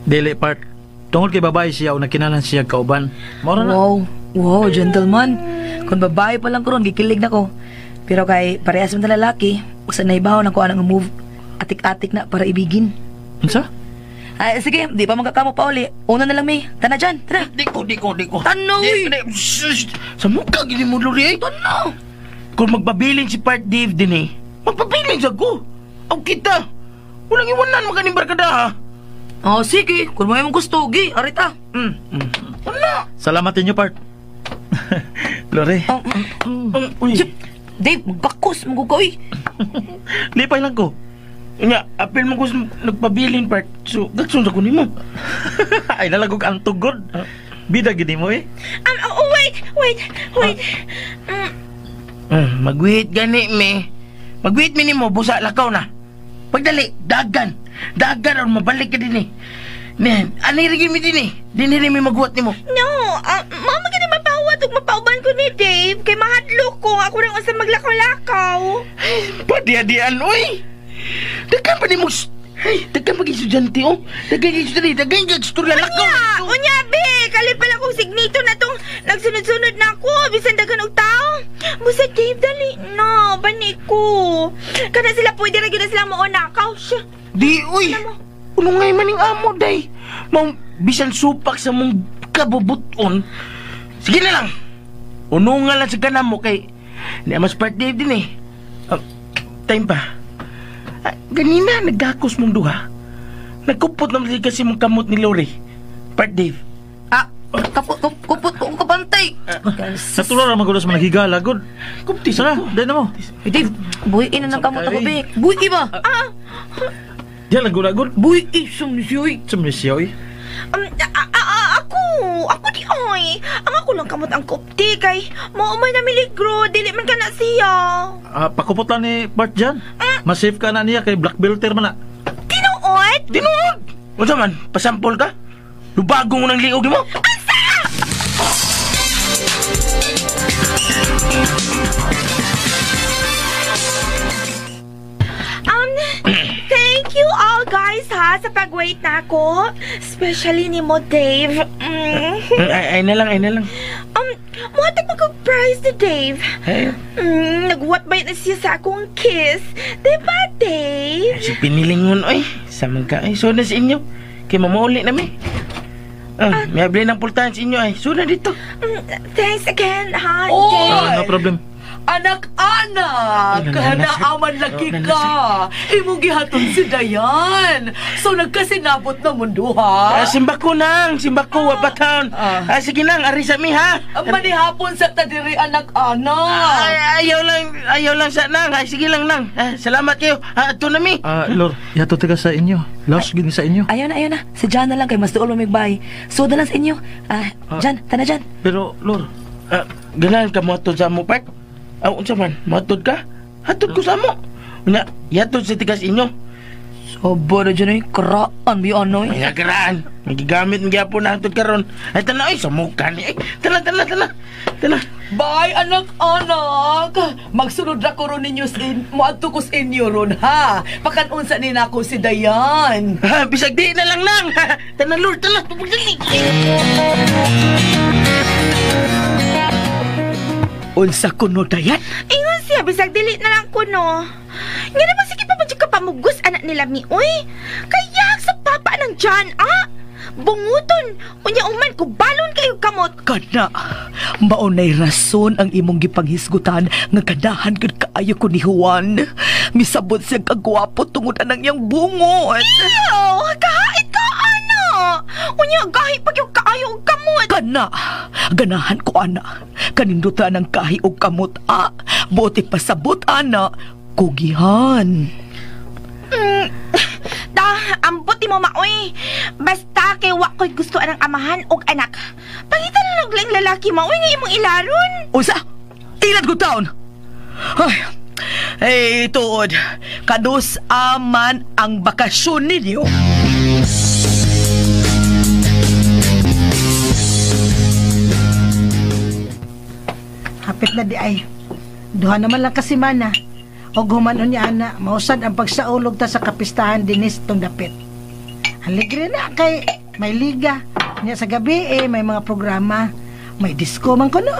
Dili, Bert. Tungod kay babae siya o nagkinalan siya kauban. Maura na. Wow, wow, gentleman. Kung babae pa lang karon gikilig na ko. Pero kay parehas man ta lalaki, usa na ibaw na ko anang move. Atik-atik na para ibigin. Unsa? Ay, sige, di pa magkakamo pa uli. Una na lang mi. Tana dyan, tana. Di ko. Tanaw, eh. Sa mukha, gini mo, Lori, eh. Tanaw! Kung magpabilin si Part Dave din eh, magpabilin sa ko. Aw kita. Walang iwanan mo kaning barkada, ha? Oh, sige. Kung may mong gusto, gi, arita. Wala. Salamat inyo, Part. Lore. Uy. Dave, magbakos, magugaw, eh. Lipay lang ko. Nya, apil mo ko nagpabilin, Part. So, gatsun sa kunin mo. Ay, nalagog ang tugod. Bida gini mo, eh. Oh, wait, wait, wait. Mag-wait gani, me. Mag-wait mi nimo, busa lakaw na. Pagdali, dagan. Dagan or mabalik ka din eh. Nen, ani rin mi din eh. Dinhi rin mi maghuwat nimo. No, mama gani mapahuwat ug mapauban ko ni Dave kay mahadlok ko ako nang unsa maglakaw-lakaw. Padiadian oy. Daghan pa nimo. Hey, daghan pa gyud estudyante oh. Daghan gyud estudyante, daghan gyud istorya lakaw. Unya be, kali pala kong signito na tong nagsunod-sunod na ako bisan daghan og tao. Busa Dave dali na, bani ko. Kana sila pwede ra gyud na sila moonakaw. Siya. Di uy. Unungay man ning amo day. Mao bisan supak sa mong Pagkabubuton. Sige na lang. Unungan lang sa ganam mo kay ni mas part Dave din eh. Time pa. Ganina nagdakos mong duha. Nagkupot naman kasi mong kamot ni Lori. Part Dave. Kupot ko kabantay. Natural ra magulos man naghigala gud. Kupti Sara, dai na mo. Ay, Dave, buhiin na ng kamot ako, be. Buhi ba? Diyan lang gud gud. Buhi, sumsiyoy. Sumsiyoy. Ako di oy. Ang ako lang kamot ang kupti kay mao man na miligro, dili man kana siya. Pakupot lang ni Bart dyan. Mas safe ka na niya kay black belter man na. Tinuod? Tinuod! Unsa man, pasampol ka? Lubagong ng liog mo? Asa? Thank you all guys ha sa pag-wait na ako. Especially ni mo, Dave. Ay na lang, ay na lang. Muhatag mag-prize ni Dave. Ay. Nagwat ba na siya sa akong kiss? Diba, Dave? Si pinilingon, oy. Samang ka, ay. So na sa inyo. Kay mamauli na mi. May abli ng pultahan sa inyo, ay. So na dito. Thanks again, ha, Oy! Dave. No problem. Anak-anak, naaman lagi ka. Imong gihatod si Dayan. So nagkasinabot na mundo, ha? Simbako nang, simbako, wapatown. Sige nang, ari sa mi, ha? Manihapon sa tadiri, anak-anak. Ayaw lang sa nang. Ay, sige lang nang. Salamat kayo. Ato na mi. Lor, yato taga sa inyo. Laos gini sa inyo. Ayaw na, ayaw na. Si Jan na lang kay mas dool mamigbay. So na lang sa inyo. Jan, tana Jan. Pero, Lor. Ganahan ka mo atod sa mo, Park? Unsa man, matod ka? Hatod ko sa mo. Una, yatod sa tigas inyo. Sobo na dyan ay, karaan bi anoy. Ay, karaan. Magigamit ng gyapon na hatod karon. Ay, tana, ay, sa mukha ni. Ay, tana, tana, tana. Tana. Bye, anak-anak. Magsunod na ko ron ninyo, moadto ko sa inyo ron, ha? Pakanunsa ni nako si Dayan. Ha, bisag di na lang nang. Tana, Lord, tana. Unsa kuno, Dayan? Ingon siya, bisag dili na lang kuno. Nga naman sige pa pa pamugos, anak nila mi, uy. Kaya sa papa ng John, ah? Bunguton, unya uman, kubalon kayo kamot. Kana, maunay rason ang imong gipanghisgutan nga kadahan gud kaayo ko ni Juan. Misabot siya kagwapo tungod anang iyang bungot. Ew, kahait ka, ana. Unya, gahi pag yung kaayo og kamot. Kana, ganahan ko, ana. Kanindutan ang kahi og kamot, a. Buot ipasabot, ana. Kugihan. Da, ambot mo maoy. Basta kay wa ko'y gusto anang amahan og anak. Pangitan na og laing lalaki maoy nga imong ilaron. Unsa? Ilad ko taon. Ay, tuod. Kanus aman ang bakasyon ninyo. Hapit na di ay. Duha naman lang kasi mana. Og human unya ana, mausad ang pagsaulog ta sa kapistahan dinis tong dapit. Alegre na kay may liga. Nya sa gabi may mga programa, may disco man kuno.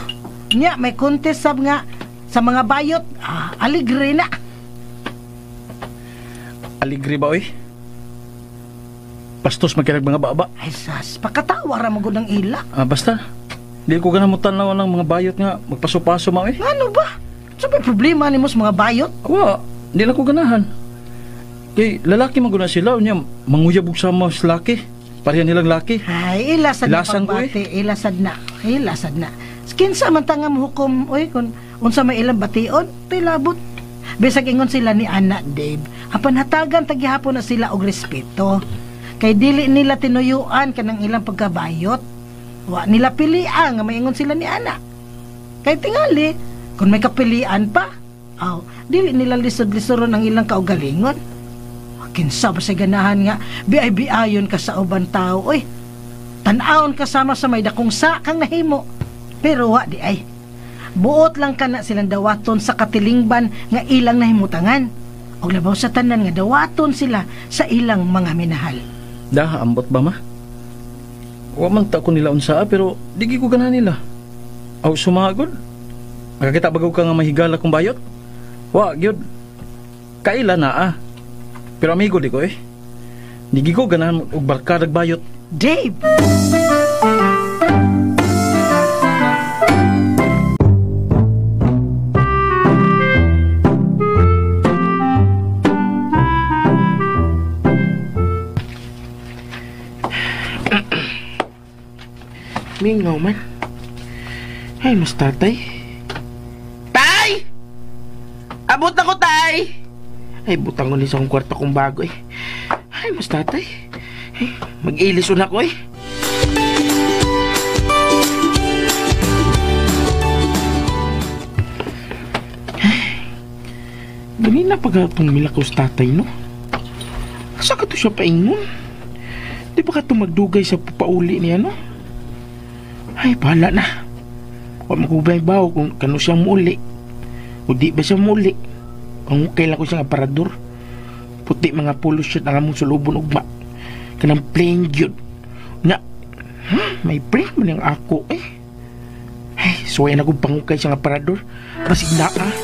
Nya may contest sab nga sa mga bayot. Alegre na. Alegre ba oy? Bastos magkirag mga baba. Ay sas, pakatawa ra mo gud ang ila. Basta di ko ganang mutanaw ng mga bayot nga magpaso-paso ma oy. Ano ba? So may problema nimo sa mga bayot? Wa, di lang ko ganahan. Kay lalaki man gud na sila unya manguyab og sama sa laki. Pareha nilang laki. Ay, ilasad na Ilasan ko, pagbati, ilasad na. Ilasad na. Kinsa man ta nga mohukom oy kun unsa may ilang bation, tilabot. Bisag ingon sila ni Ana Dave, apan hatagan tagihapon na sila og respeto. Kay dili nila tinuyuan kanang ilang pagkabayot. Wa nila pilian nga maingon sila ni Ana. Kay tingali, kung may kapilian pa, aw, dili nila lisod-lisoron ang ilang kaugalingon. Kinsa ba sa ganahan nga biay-biayon ka sa uban tao, oy. Tan-awon ka sama sa may dakong sa kang nahimo. Pero wa di ay. Buot lang kana silang dawaton sa katilingban nga ilang nahimutangan. Og labaw sa tanan nga dawaton sila sa ilang mga minahal. Dah, ambot ba ma? Wa man ta ko nila unsaa pero di ko ganahan nila. Aw sumagod. Makakita bagaw ka nga mahigala kong bayot? Wa gyud. Kaila na ah. Pero amigo di ko eh. Di ko ganahan og barkadag bayot. Dave. Mingaw man. Ay, mas tatay. Tay! Abot na ko, tay! Ay, butang ko ni sa akong kwarto kong bago eh. Ay, mas tatay. Ay, mag-ilis na ko eh. Ay, ganina pag itong milakos tatay, no? Asa ka to siya paingon? Di ba ka ito magdugay sa pauli niya, no? Ay, bahala na. Huwag makubay bawo kung kano siya muli. O di ba siya muli? Kung okay lang ko siyang aparador. Puti mga polo shirt ang among sulubon ugma. Kanang plain yun. Nga, may print mo niyang ako eh. Ay, suwayan akong pangukay siyang aparador. Basig na ah.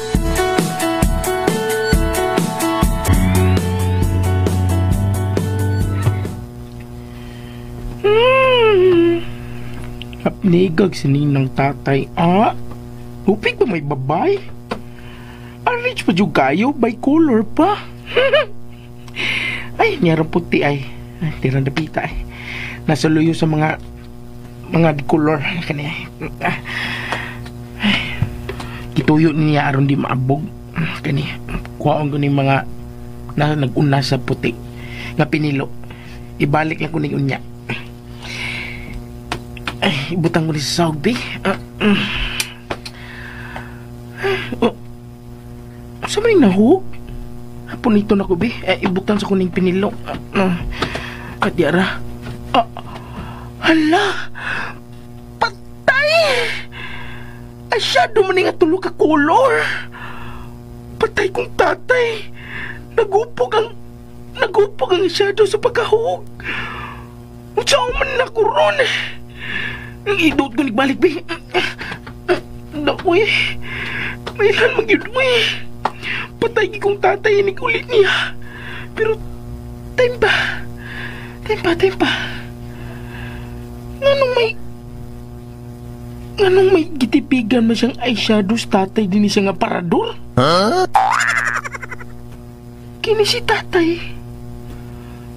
Hapnigag si ninang tatay. Ah, hupig ba may babay? Arrange pa dyan kayo, by color pa. Ay, niyarang puti ay. Ay, tirang dapita ay. Nasa luyo sa mga color. Kani ay. Ay, gituyo niya aron di maabog. Kani, kuhaon ko ni mga na nag-una sa puti nga pinilo. Ibalik lang ko ni unya. Ay, ibutang ko ni sa sahog, be. Oh. Sa man yung nahug? Hapon ito na ko, be. Eh, ibutang sa kuning pinilo. At yara. Hala! Patay! Asyado man nga tulo ka color. Patay kong tatay. Nagupog ang asyado sa pagkahug. Unsa man na ko ron? Ang idot ko nagbalik, be. Naku eh. May ilan magyud mo eh. Patay kong tatay, inig ulit niya. Pero, time pa. Nganong may gitipigan man siyang eyeshadows tatay din siya nga parador? Huh? Kini si tatay.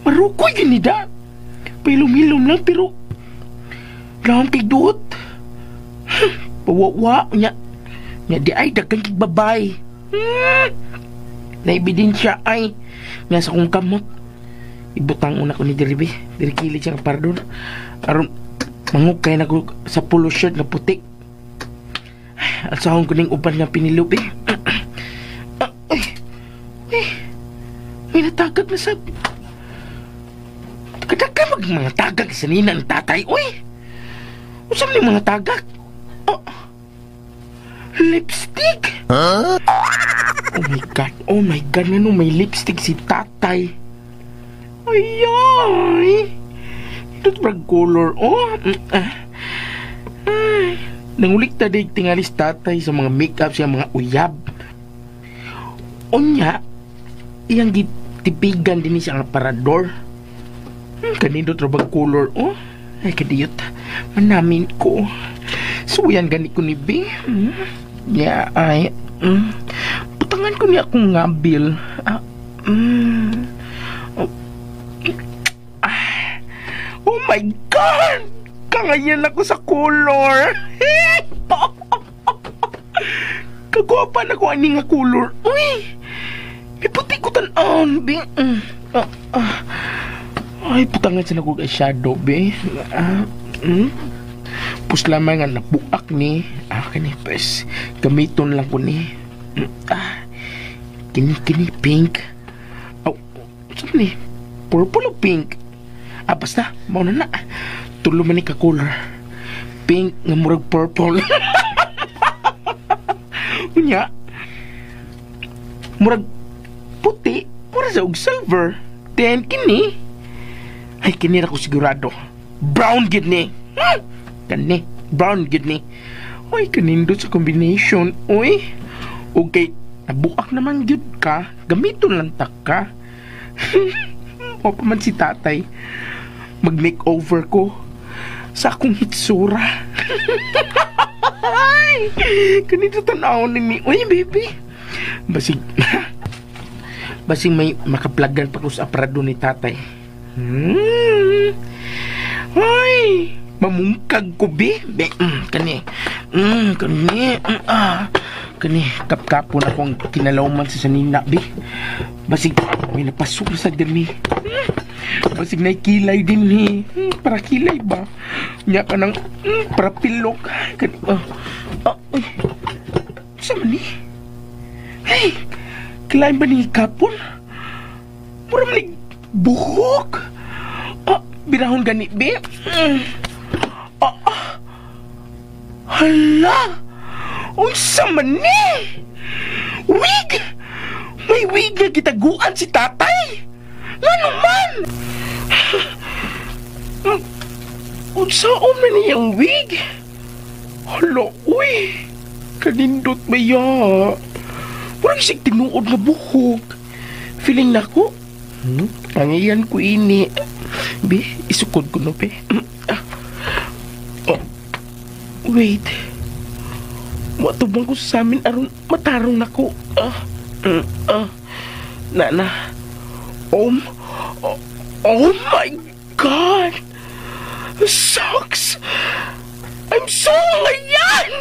Marukoy ginida. Pailom-hilom lang pero laom kay duot. Pawawa nya. Nya di ay daghan kay babay. Naibidensya ay nga sa kong kamot. Ibutang una ko ni diri be. Diri kilid siya nga parador. Aron mangukay na ko sa polo shirt nga puti. Alsahon ko ning uban nga pinilubi. Ay, ay, may natagag na sa... Kadagay mag mga tagag sa nina ng tatay. Uy! Usam ni mga tagag? Oh, lipstick? Huh? Oh my God, ano may lipstick si tatay? Ay, ay! Ito brag color, oh! Ay, nangulik ta dig tingalis tatay sa mga makeup siya mga uyab. Unya, iyang gitipigan din siya ang aparador. Kanindot ra bag color, oh! Ay, kadiyot. Manamin ko. Suyan gani ko ni B. Yeah, ay. Butangan ko niya akong ngabil. Oh. Oh my God! Kangayan ako sa color. Kagwapa na ko ani nga color. Uy! May puti ko tan-on, B. Ay, putangan sa nagug eyeshadow, be. Pus lamang nga nabuak ni. Kani, pues, gamiton lang ko ni. Kini, pink. Oh, saan ni? Purple o pink? Basta, mauna na. Tulo man ni ka color. Pink nga murag purple. Unya, murag puti, murag sa og silver. Then, kini, ay, kini ra ko sigurado. Brown gid ni. Kani, brown gid ni. Oy, kanindot sa combination. Oy, okay, nabuak naman gyud ka. Gamiton lang tak ka. O pa man si tatay. Mag-makeover ko sa akong hitsura. Ay, kanindot tanaw ni. Oy, baby. Basig may makaplagan pa ko sa aparado ni tatay. Ay! Mamungkag ko, be. Be, kani. Kani. Kani, kapkapon akong kinalawman sa sanina, be. Basig, may napasok sa diri. Basig na kilay din, he. Para kilay ba? Nya ka ng, para pilok. Kani, ay. Sa man ni? Hey, kilay ba ni kapon? Mura man ni buhok. Birahon gani, be. Hala! Unsa man ni? Wig! May wig nga gitaguan si tatay! Ngano man? Unsa man niyang wig? Hala, uy! Kanindot ba ya? Murag sig tinuod nga buhok. Feeling nako. Ang iyan ko ini. Be, isukod ko no, be. Oh. Wait. Matubang ko sa amin aron matarong nako. Nana. Oh my God! Socks! I'm so ngayan!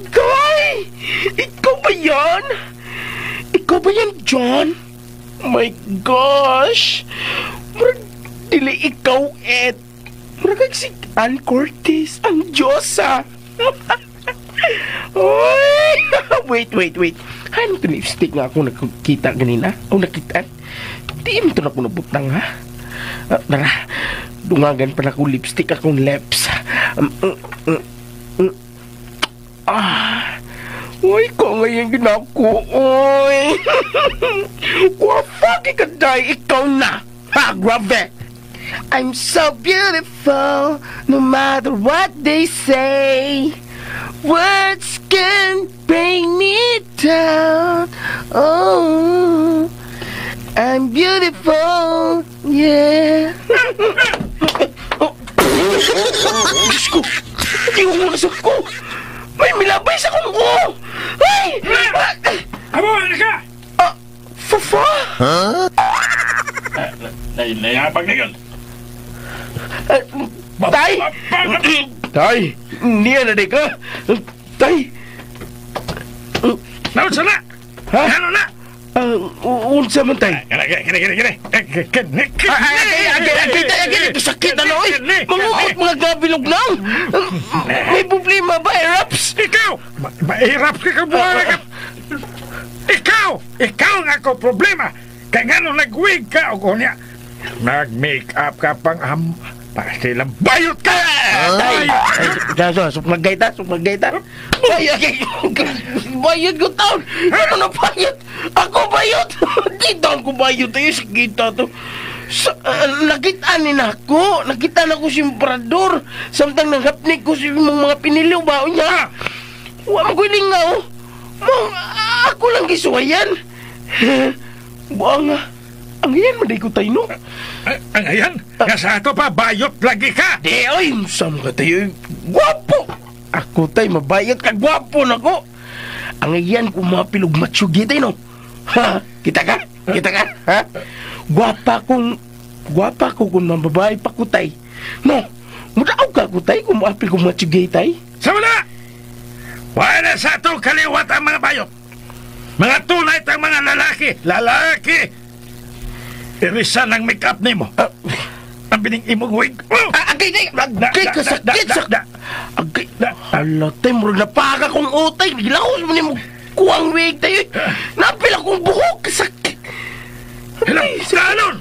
Guy! Ikaw ba yan? Ikaw ba yan, John? My gosh! Murag dili ikaw, Ed. Murag si Ann Cortez, ang Diyosa. Oy! Wait. Ano ito lipstick nga ako nakikita ganina? O nakita? Di mo ito na ako nabutang, ha? Tara, dungagan pa na ako lipstick akong lips. Uy, ko ngayon ginako, uy. Kwafaki ka, day, ikaw na. Ha, grabe. I'm so beautiful, no matter what they say. Words can bring me down. Oh, I'm beautiful, yeah. Oh. Diyos ko, hindi ko nasap ko. May milabay sa kong. Ay! Amo, ano ka? Fafa? Huh? Nayabag na yun. Tay! Tay! Niya na di ka! Tay! Naunsa na! Ha? Ano na? Unsa man, tay? Kini! Agay! Sakit na, oy! Mangukot mga gabilog nang! May problema ba, Eraps? Ikaw! Mahirap ka kabuhay ka! Ikaw! Ikaw ang ako problema! Kaya nga nung nag-wig ka o kunya, nag-make up ka pang para silang bayot ka! Tay! Sumagay ta! Bayot ko taon! Ano na bayot? Ako bayot! Di taon ko bayot tayo. Sakita to. Nakita ni na ako. Nakita na ko si Emperador. Samtang nanghapnik ko si mga piniliw ba niya. Huwag mo lingaw. Ako lang gisuwayan. Buang nga. Ang iyan, maday ko tayo, no? Ang iyan? Nga sa ato pa, bayot lagi ka! Di, oy, saan ka tayo? Gwapo! Ako tayo, mabayot ka, gwapo na ko! Ang iyan, kung mga pilog matsugi tayo, no? Ha? Kita ka? Kita ka? Ha? Gwapa ko kung mababae pa ko tayo. No? Mudaaw ka ko tayo kung maapil kong matsugi tayo. Sama na! Wala sa ato kaliwat ang mga bayot! Mga tunay tang mga lalaki! Lalaki! Irisan ang make-up nimo. Ang bining imong wig. Agay, agay, kasakit sa... Agay, ala tayo, murag napaka kong utay. Gilaos mo nimo kuwang wig tayo. Napil akong buhok, kasakit. Hilabtanon!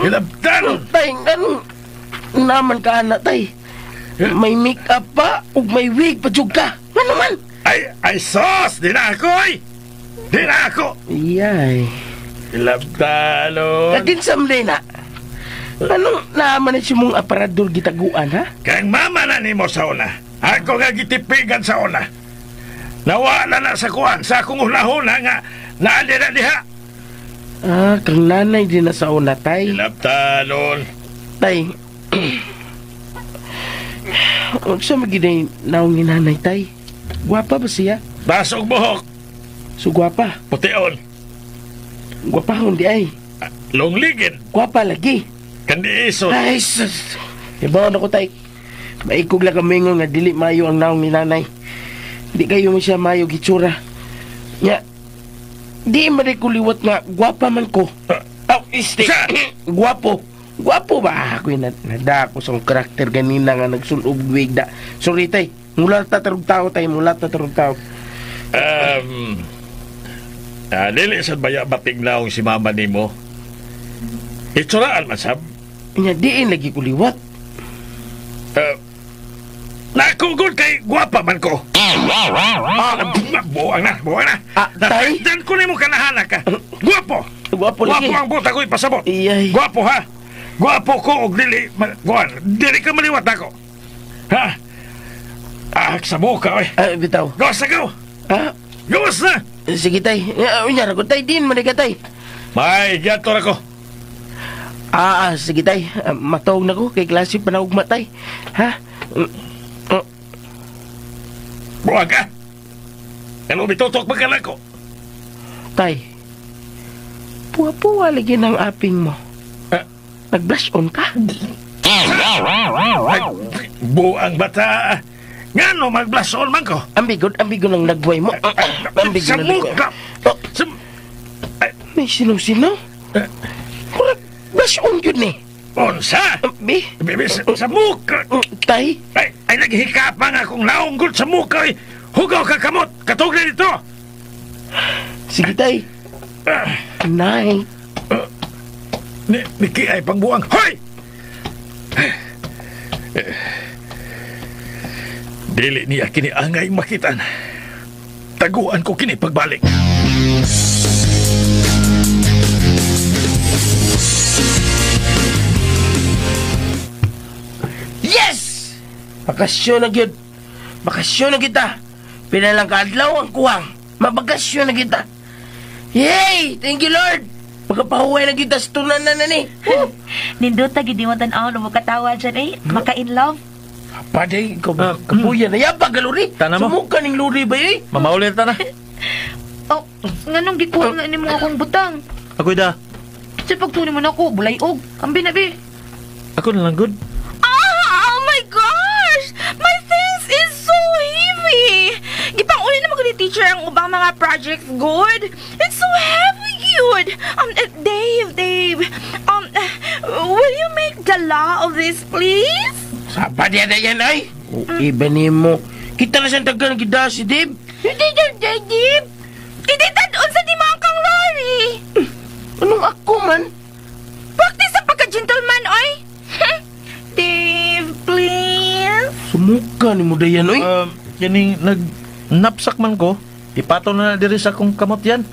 Hilabtanon! Tay, anong naman ka na, tay? May make-up pa o may wig pa jud ka. Ano man? Ay, sos! Di na ako, ay! Di na ako! Iyay. Hilabtalon. Kagin sa na. Anong naaman na siya mong aparador gitaguan, ha? Kang mama na nimo sa una. Ako nga gitipigan sa una. Nawala na sa kuan, sa akong hunahuna nga naali na diha. Kang nanay din na sa una, tay. Hilabtalon. Tay, unsa magiday naong ni nanay, tay? Gwapa ba siya? Basog buhok. So, gwapa? Pution. Gwapa kundi ay. Longligid. Gwapa lagi. Kandi iso. Ay, sus. Ibaon ako, tay. Maikog lang kami nga dili maayo ang naong ni nanay. Di kayo mo siya maayo gitsura. Nya, di man ko liwat nga gwapa man ko. Oh, este, gwapo. Gwapo ba? Ako yung nadako sa karakter ganina nga nagsulob wigda. Sorry tay, mula tatarog tao tay, mula tatarog tao. Dili sad baya bating naong si mama nimo. Itsuraan man sab. Nya, diin lagi ko liwat. Nakugod kay gwapa man ko. Buang na, buang na. Tay? Dan ko nimo kanahanak ka. Gwapo. Gwapo lagi. Gwapo ang buta ko ipasabot. Iyay. Gwapo ha. Gwapo ko og dili guan, dili ka maliwat ako. Ha? Ah, sa buka oy. Bitaw. Gawas na gaw. Ha? Gawas na. Sige tay. Unya ra ko tay din man ka tay. May giadto ra ko. Sige tay. Matawag na ko kay klase pa na ugma tay. Ha? Buwag ka! Ano bitutok magkalang ko? Tay, puwa-puwa lagi ng aping mo. Nag-blush on ka? Ay, buang bata! Ngano mag-blush on man ko? Ambigod, ambigod ng nagbuhay mo. Ambigod Sa ng nagbuhay. mukha! May sinaw-sinaw? Murag, blush on yun eh. Unsa? Bi? Bibi, sa mukha! Tay? Ay, naghika pa nga akong naunggol sa mukha eh. Hugaw ka kamot! Katugli dito! Sige, tay. Night. Niki ay pangbuang. Hoy! Dili niya kini angay makitan. Taguan ko kini pagbalik. Yes! Bakasyon na gyud. Bakasyon na kita. Pila lang kaadlaw ang kuwang. Mabakasyon na kita. Yay! Thank you, Lord! Pagkapahuway na kita sa tunan na ni. Nindot na gid mo tan-aw no katawa dyan eh. Maka-in love. Paday, ikaw ba? Kapuya na yabag ka, Lori. Tana mo. Sumuka ning Lori ba eh? Mamaulit ta na. Oh, nganong gikuha na nimo akong butang? Ako'y da. Sa pagtuni mo nako, bulayog. Ang binabi. Ako na lang good. Ah, oh my gosh! My things is so heavy! Gipang-uli naman ko ni teacher ang ubang mga projects, good. It's so heavy, good. Dave, will you make the law of this, please? Saba diya na yan ay. O, iba ni mo. Kita na siyang tagal ng gida si Dave. Hindi, Dave. Hindi, tad, unsa di mo ang kang lorry. Anong ako man? Practice sa pagka-gentleman, oy. Dave, please. Sumuka ni mo dayan, oy. Yaning nag-napsak man ko, ipato na diri sa akong kamot yan.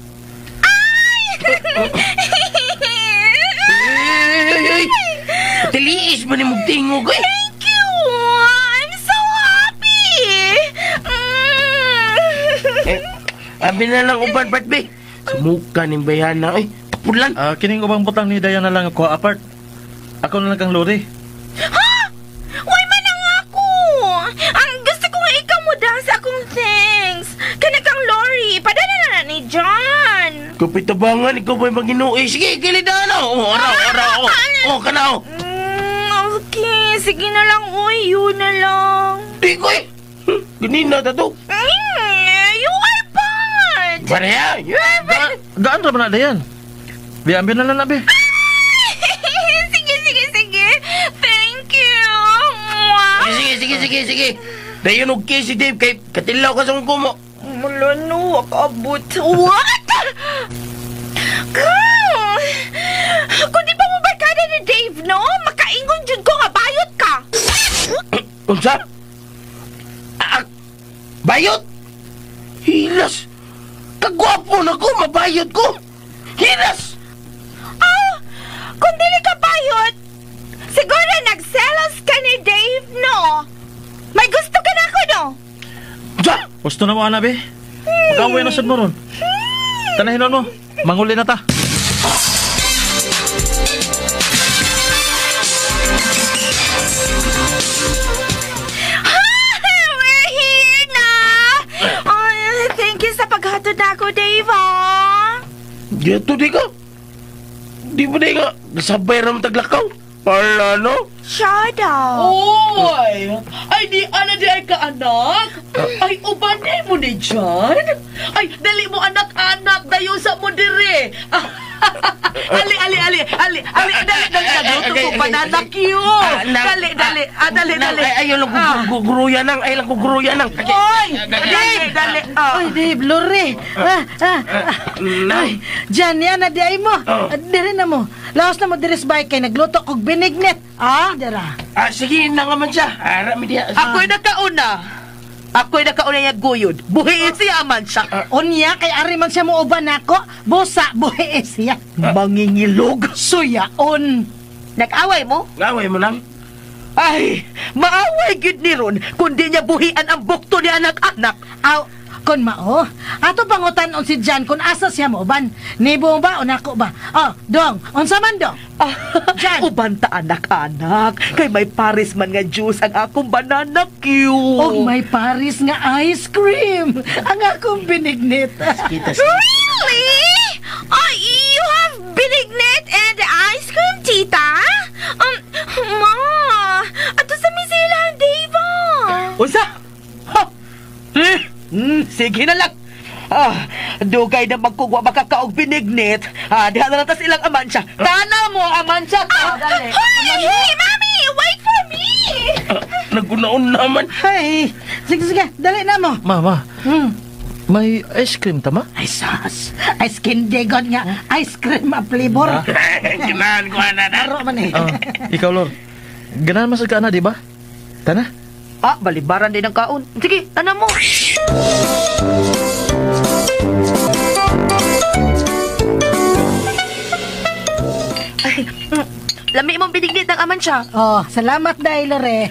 Ay! Ay, ay, ay. Tiliis ba ni mong tingog, oy? Thank you! I'm so happy! Eh, abi na lang uban, part B. Sumuka ni bayana, oy. Pulan. Kining ubang butang ni Diana lang ako apart. Ako na lang kang lori. Ha? Uy, man ang ako! Ang gusto ko nga ikaw mo sa akong things. Kana kang lorry, padala na ni John. Kapitabangan, ikaw ba'y maginuoy? Sige, kilid na, ano? Oh, araw, araw, oh. Oh, kana, oh. Okay, sige na lang, uy. Yun na lang. Di ko, eh. Ganina ta to. You are bad. Pareha. Gaan ra ba na, Dayan? Biambi na lang, abi. Sige. Thank you. Mwah. Sige. Dayon og kiss si Dave kay katilaw ka sa kumo. Mula no, akaabot. What? Girl! Kung di pa mo barkada ni Dave, no? Makaingon jud ko nga bayot ka. Unsa? Bayot? Hilas! Kagwapo na ko, mabayot ko! Hilas! Oh! Kung dili ka bayot, siguro nagselos ka ni Dave, no? May gusto ka na ako, no? Unsa? Gusto na mo, ana, be? Mag-away na sad mo ron. Tanahin mo, manguli na ta. We're here na! Oh, thank you sa paghatod na ako, Dave, ah. Dito di ka. Di ba di ka? Nasabay ra mo taglakaw. Ala, no? Shut up. Oy! Ay, di ana di ay ka, anak. Ay, uban mo ni John. Ay, dali mo anak-anak, dayon sa mo dire. Ali, ali, ali, ali, ali, dali, dali, nagluto ko banana Q. Dali, dali, dali, dali. Ay, ayaw lang kugruya nang, ay lang kugruya nang. Oy, dali, dali. Oy, Dave, Lore. Ay, Jan, yan na di ay mo. Dire na mo. Laos na mo dire sa bike kay nagluto kog binignit. Dira. Sige, na nga man siya. Arami diya. Ako'y nakauna. Ako'y nakauna niya guyod. Buhiin siya man siya. Unya, kay ari man siya mo uban nako. Busa, buhiin siya. Mangingilog. Suyaon. Nag-away mo? Nag-away mo nang? Ay, maaway gid ni ron kundi niya buhian ang bukto ni anak-anak. Aw, kon mao. Ato pangutan on si Jan kung asa siya mo uban. Nibo ba o nako ba? Oh, dong, unsa man dong? Jan. Uban ta anak-anak. Kay may Paris man nga juice ang akong banana Q. Og may Paris nga ice cream ang akong binignit. Really? Oh, you have binignit and ice cream, tita? Ma, ato sa misilang Dave. Unsa? Ha? Sige na lang. Dugay na magkugwa makakaog binignit. Diha na lang tas ilang amansya. Tana mo, amansya. Dali. Hey, mami, wait for me. Nagunaon naman. Hey, sige, sige, dali na mo. Mama, may ice cream tama? Ay, sas. Ice candy god nga. Ice cream a flavor. Ganahan ko na. Aro man eh. Ikaw, Lord. Ganahan man sa ka na, di ba? Tana? Balibaran din ang kaon. Sige, tana mo. Ay, lami mong binignit ng aman siya. Oh, salamat dahil, Lore.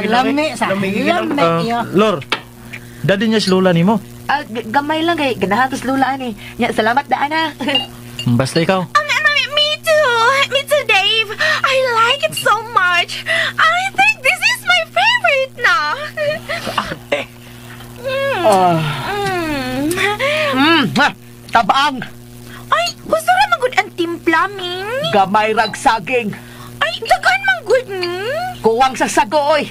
Lami sa. Lami. Lor, daddy niya si Lola ni mo. Gamay lang kay ganahan tos Lola ani. Nya, salamat daan ha. Basta ikaw. Me too. Me too, Dave. I like it so much. I think this is my favorite na. Tabaang. Ay, gusto ra man gud ang timpla, Ming. Gamay rag saging. Ay, daghan man gud ni. Kuwang sa sago, oy.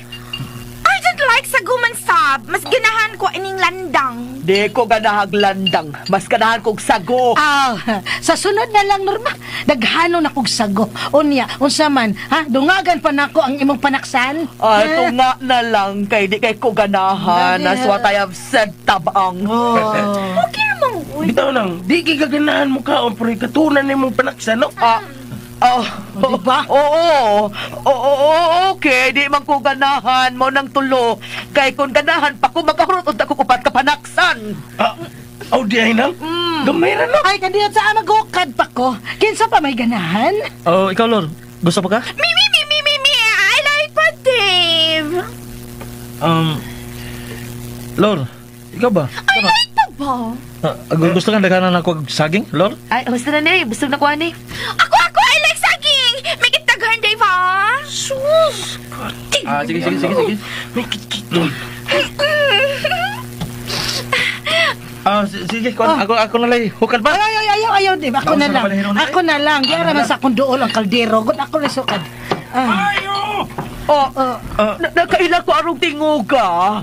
I don't like sago man sab. Mas ganahan ko ining landang. Di ko ganahag landang. Mas ganahan kog sago. Sa sunod na lang, Norma. Daghano na kog sago. Unya, unsa man, ha? Dungagan pa nako ang imong panaksan. Ay, tunga na lang kay di kay ko ganahan. That's what I have said, tabaang. Oh. Okay naman, uy. Bitaw nang, di kay gaganahan mo kaon, pero ikatunan ni mong panaksan, no? Oh, diba? Oo. Oo, okay. Di man ko ganahan mo ng tulo. Kay kung ganahan pa ko, makahurot unta ko kupat kapanaksan. Oh, di ay nang? Gamay ra no? Ay, kandiyo sa ama, gukad pa ko. Kinsa pa may ganahan? Oh, ikaw, Lord. Gusto pa ka? Me, me, me, me, me, me. I like pa, Dave. Lord, ikaw ba? I like pa ba? Gusto kang daghanan ako saging, Lord? Ay, gusto na ni. Busog na ko ani. Ako, I like saging. Make it daghan, Dave, ha? Sus! Sige, sige, sige, sige. Make it kit. Sige, ako na lang. Hukad ba? Ay, ay, ayaw, ayaw, Dave. Ako na lang. Ako na lang. Di araman sa akong duol ang kaldero. Good, ako na sukad. Ayo! Oh, nakaila ko arong tinguga.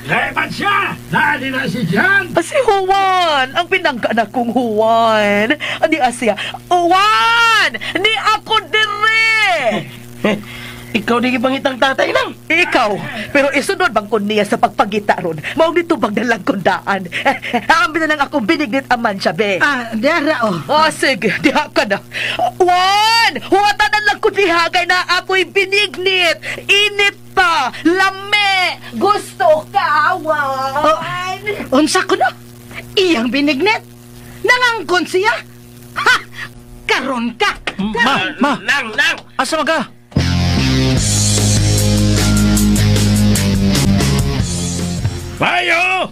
Leman siya! Nani na si Jan! Si Juan! Ang pinangka na kong Juan! Ani Asya? Juan! Ni ako dire! Ikaw di gipangitang tatay nang. Ikaw! Pero isunod bang kun niya sa pagpagita ron? Mao nito bang dalang kundaan? Ambi na lang akong binignit aman siya, be. Diara, oh. Oh, sige, diha ka na. Juan! Huwatan na lang ko diha kay na ako'y binignit! Init pa! Lame! Gusto ka, Juan! Oh, unsa ko na? Iyang binignit? Nangangkon siya? Ha! Karon ka! Ma! Nang! Nang! Asa man ka? Mayo!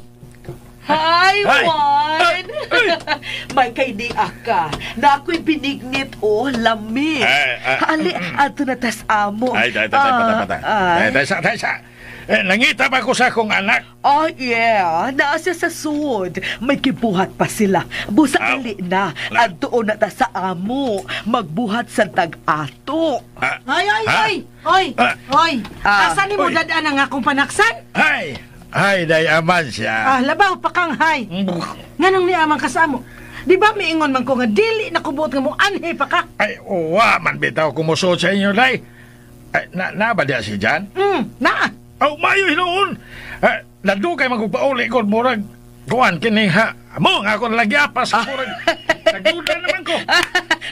Hi, Juan! May kay di ka. Na ako'y binignit, oh, lami. Ali, ato na tas amo. Ay, tay, tay, tay, patay, patay. Tay, tay, sa, tay, sa. Nangita pa ko sa akong anak. Oh, yeah. Naa siya sa sud. May kibuhat pa sila. Busa dali na. Adtuon na ta sa amo. Magbuhat sa tag-ato. Ay, ay, ay! Oy, oy! Asa ni mo dadaan ang akong panaksan? Ay! Ay, day aman siya. Ah, labaw pa kang hay. Nganong niamang ka sa amo? Di ba miingon man ko nga dili na kubuot nga mo anhi pa ka? Ay, uwa man bitaw kumusuot sa inyo, day. Ay, na ba diya si Jan? Naa. Oh, mayo hinuon. Nadugay magpauli ko murag kuan kini ha. Mo nga ako lagi apas murag. Nagduda naman ko.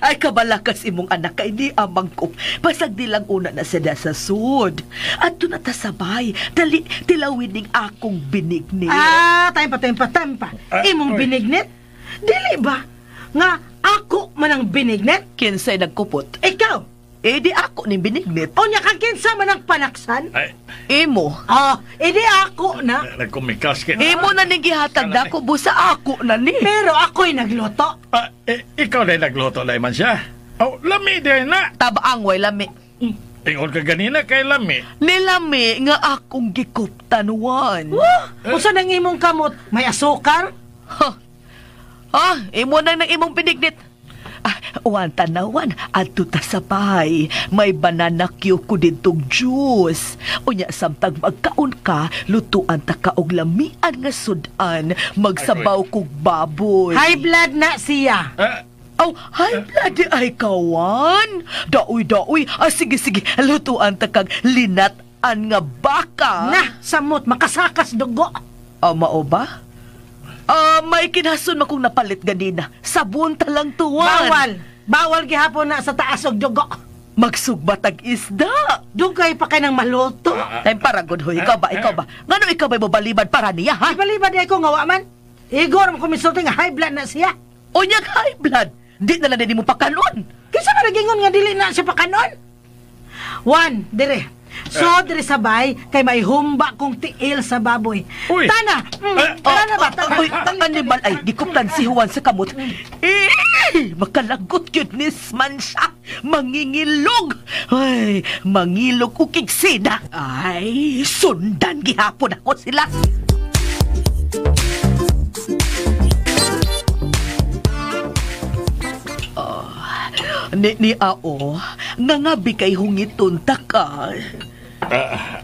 Ay, kabalakas imong anak kay di amang ko. Pasag di lang una na siya sa sud. At doon na tasabay. Dali, tilawin ning akong binignit. Ah, time pa. Imong binignit? Dili ba? Nga ako man ang binignit? Kinsay nagkupot? Ikaw! Eh, di ako ning binignit. O nya kang kinsa man ang panaksan? Ay. Imo. Ah, eh di ako na. Nagkumikas kini. Imo na ning gihatag dako busa ako na ni. Pero ako'y nagluto. Ikaw na nagluto na man siya. Oh, lami din na. Tabaang way lami. Ingon ka ganina kay lami. Nilami nga akong gikuptan wan. Unsa nang imong kamot? May asukar? Huh. Ah, imo na nang imong binignit. Ah, wan tanawan, adto ta sa bahay. May banana cue ko didtong juice. Unya samtang magkaon ka, lutuan ta ka og lamian nga sudan. Magsabaw kog baboy. High blood na siya. Oh, high blood di ay kawan. Daoy. Ah, sige, lutuan ta kag linat-an nga baka. Na, samot makasakas dugo. Ah, mao ba? May kinason makong napalit ganina. Sabon ta lang tuwan. Bawal gihapon na sa taas og dugo. Magsugba tag isda. Dugay pa kay nang maluto. Time para good hoy. Ikaw ba? Ngano ikaw ba mobalibad para niya, ha? Ibalibad ay ko nga wa man. Igor mo kumisulti nga high blood na siya. Unyag high blood. Di na lang nimo pakanon. Kinsa man nagingon nga dili na siya pakanon? One, dire. So, dire sabay, kay may humba kong tiil sa baboy. Uy. Tana! Tana ba? Tana. Uy, animal ay, gikuptan si Juan sa kamot. Eh, makalagot yun nis man siya. Mangingilog. Ay, mangilog ukig sina. Ay, sundan gihapon ako sila. Ni ao, nga ngabi kay hungiton ta ka.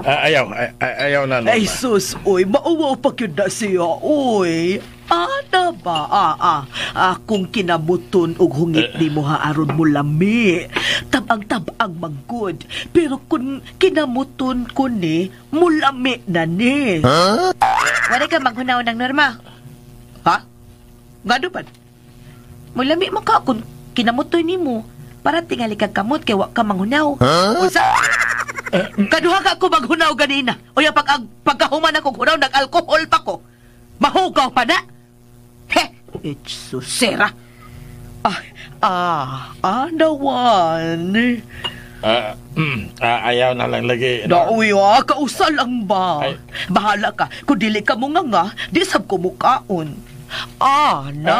Ayaw na. Ay sus, oy, mauwaw pa kyud na siya, oy. Ana ba? Akong kinamuton og hungit nimo ha aron mo lami. Tabang-tabang manggod. Pero kung kinamuton ko ni, mulami na ni. Huh? Wala ka maghunaw ng norma. Ha? Ngano man? Mulami mo ka kung kinamutoy nimo. Para tingali kag kamot kay wa ka manghunaw. Huh? Unsa? Kaduha ka ako maghunaw ganina. Uya pagkahuman ako hunaw nag-alkohol pa ko. Mahugaw pa na. He, itsusera. Anawan. Ayaw na lang lagi. Dauy, kausa lang ba? Ay. Bahala ka. Kung dili ka mo nga, di sab ko mukaon. Na.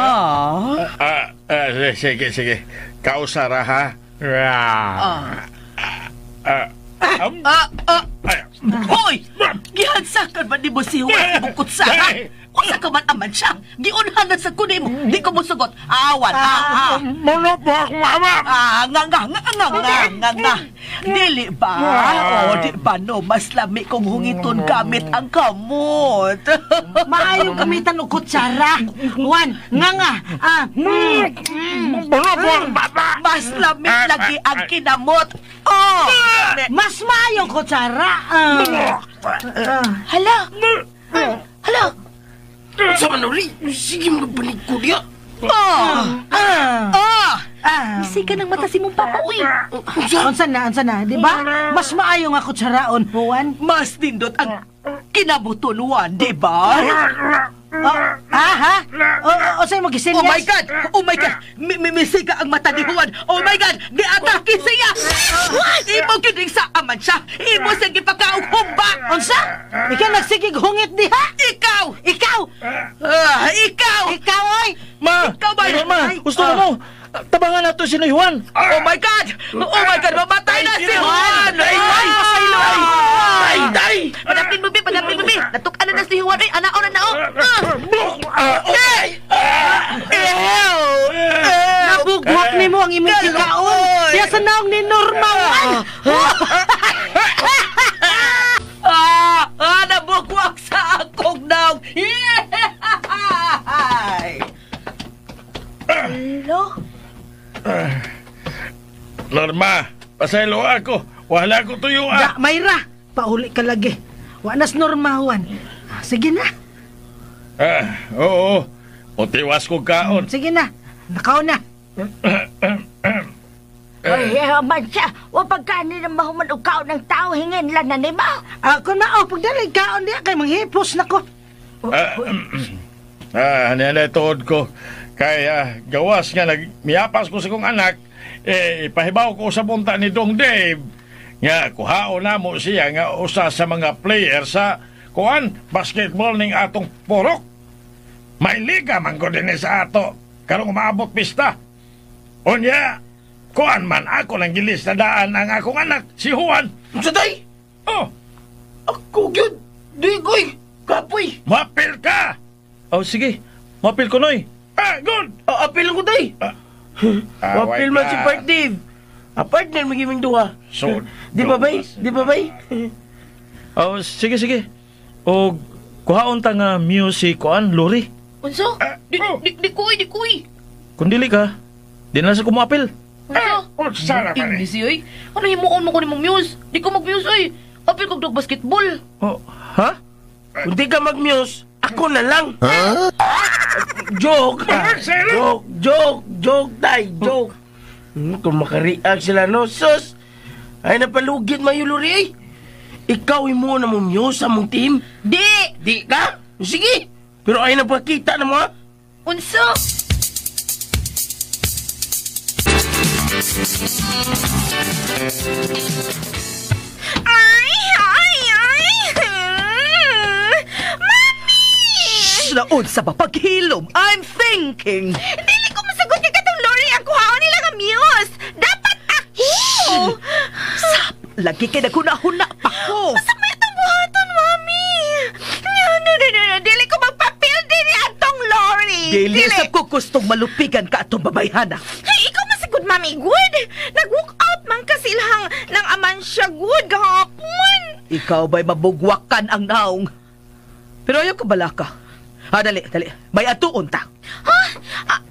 Sige. Kausara ha. Hoy! Gihansakan man ni mo si Juan bukod sa ha? Usa ka man aman siya. Giunhan na sa kunin mo. Di ko mosugot. Awan. Muno po akong mama. Nga. Dili ba? O, di ba no? Mas lami kong hungiton gamit ang kamot. Maayong gamitan og kutsara. Juan, nga. Muno po akong baba. Mas lami lagi ang kinamot. Oh! Mas maayong kutsara. Hala! Hala! Sa manuli, sige magbanig ko diya. Misi ka ng mata si mong papa, uy. Unsa na, di ba? Mas maayo nga kutsaraon, Juan. Mas nindot ang kinabuton, Juan, di ba? Ha? O sa'yo mag-isinyas? Oh my God! Misi ka ang mata ni Juan! Oh my God! Giatake siya! Imo kining sa aman siya! Imo siyang gipakaog humba! Unsa? Ikaw nagsigig hungit diha? Ikaw! Ikaw! Ikaw! Ikaw, oy! Ma! Ikaw ba? Ma! Gusto mo! Tabangan nato si Juan! Oh my God! Oh my God! Mamatay na si Juan! Ay! Ay, day! Padapin mo, bi! Padapin mo, bi! Natuk-an na si Juan. Ay, anao na nao! Ay! Nabugwak nimo ang imong gikaon. Diya sa naong ni Norma Juan. Nabugwak sa akong naong! Hello? Norma, pasaylo ako. Wala ko tuyo ah. Da, Mayra, pauli ka lagi. Wa nas Norma Juan. Sige na. Oo. Mutiwas ko kaon. Sige na. Nakaon na. Ay, Amansya, wa pagkanin na mahuman og kaon ng tao, hingin lang na nimo. Kung mao, pagdali kaon diya kay manghipos na ko. Ano tuod ko. Kaya gawas nga, nagmiyapas ko sa kong anak, eh, ipahibaw ko sa punta ni Dong Dave. Nga, kuhaon na mo siya nga usa sa mga player sa kuan basketball ning atong porok. May liga man ko din sa ato. Karong umaabot pista. Unya, kuan man ako nang gilis na daan ang akong anak, si Juan. Sa day? Oh. Ako gyud. Di koy. Kapoy. Mapil ka. Oh, sige. Mapil ko, Noy. Good. Apil ko, day. Mapil man si Part Dave. Partner magiging duha. So, di ba bay? Di ba bay? Oh, sige, sige. O, kuhaon ta nga music, kuan, lori. Unsa? Di koy, di koy. Kung dili ka, di na sa kumapil. Unsa? Hindi siya, oy. Ano himuon mo ko ni mong muse? Di ko mag-muse, oy. Apil kog dog basketball. Oh, ha? Kung di ka mag-muse, ako na lang. Huh? Joke. Joke, joke, joke, tay, joke. Kung makareact sila, no, sus. Ay, napalugit mayuluri, ay. Ikaw imo na mong muse sa mong team. Di! Di ka? Sige. Pero ay napakita na mo, ha? Unsa? Ay! Ay! Ay! Mami! Naon sa ba paghilom? I'm thinking! Dili ko masagot kay katong lorry ang kuhaon nila nga muse! Dapat ako! Sap! Lagi kay naghuna-huna pa ko! Sa may itong buhaton, Mami! No, no, no, no, no! Dili ko magpapil din atong lorry! Dili sa ko gustong malupigan ka atong babayhana! Ay, ikaw masagot, Mami! Good! Nag-walk out man kasi ilahang ng aman siya, good, gahapon! Ikaw ba'y mabugwakan ang naong? Pero ayaw ka balaka. Ah, dali, dali. May atuon ta. Ha?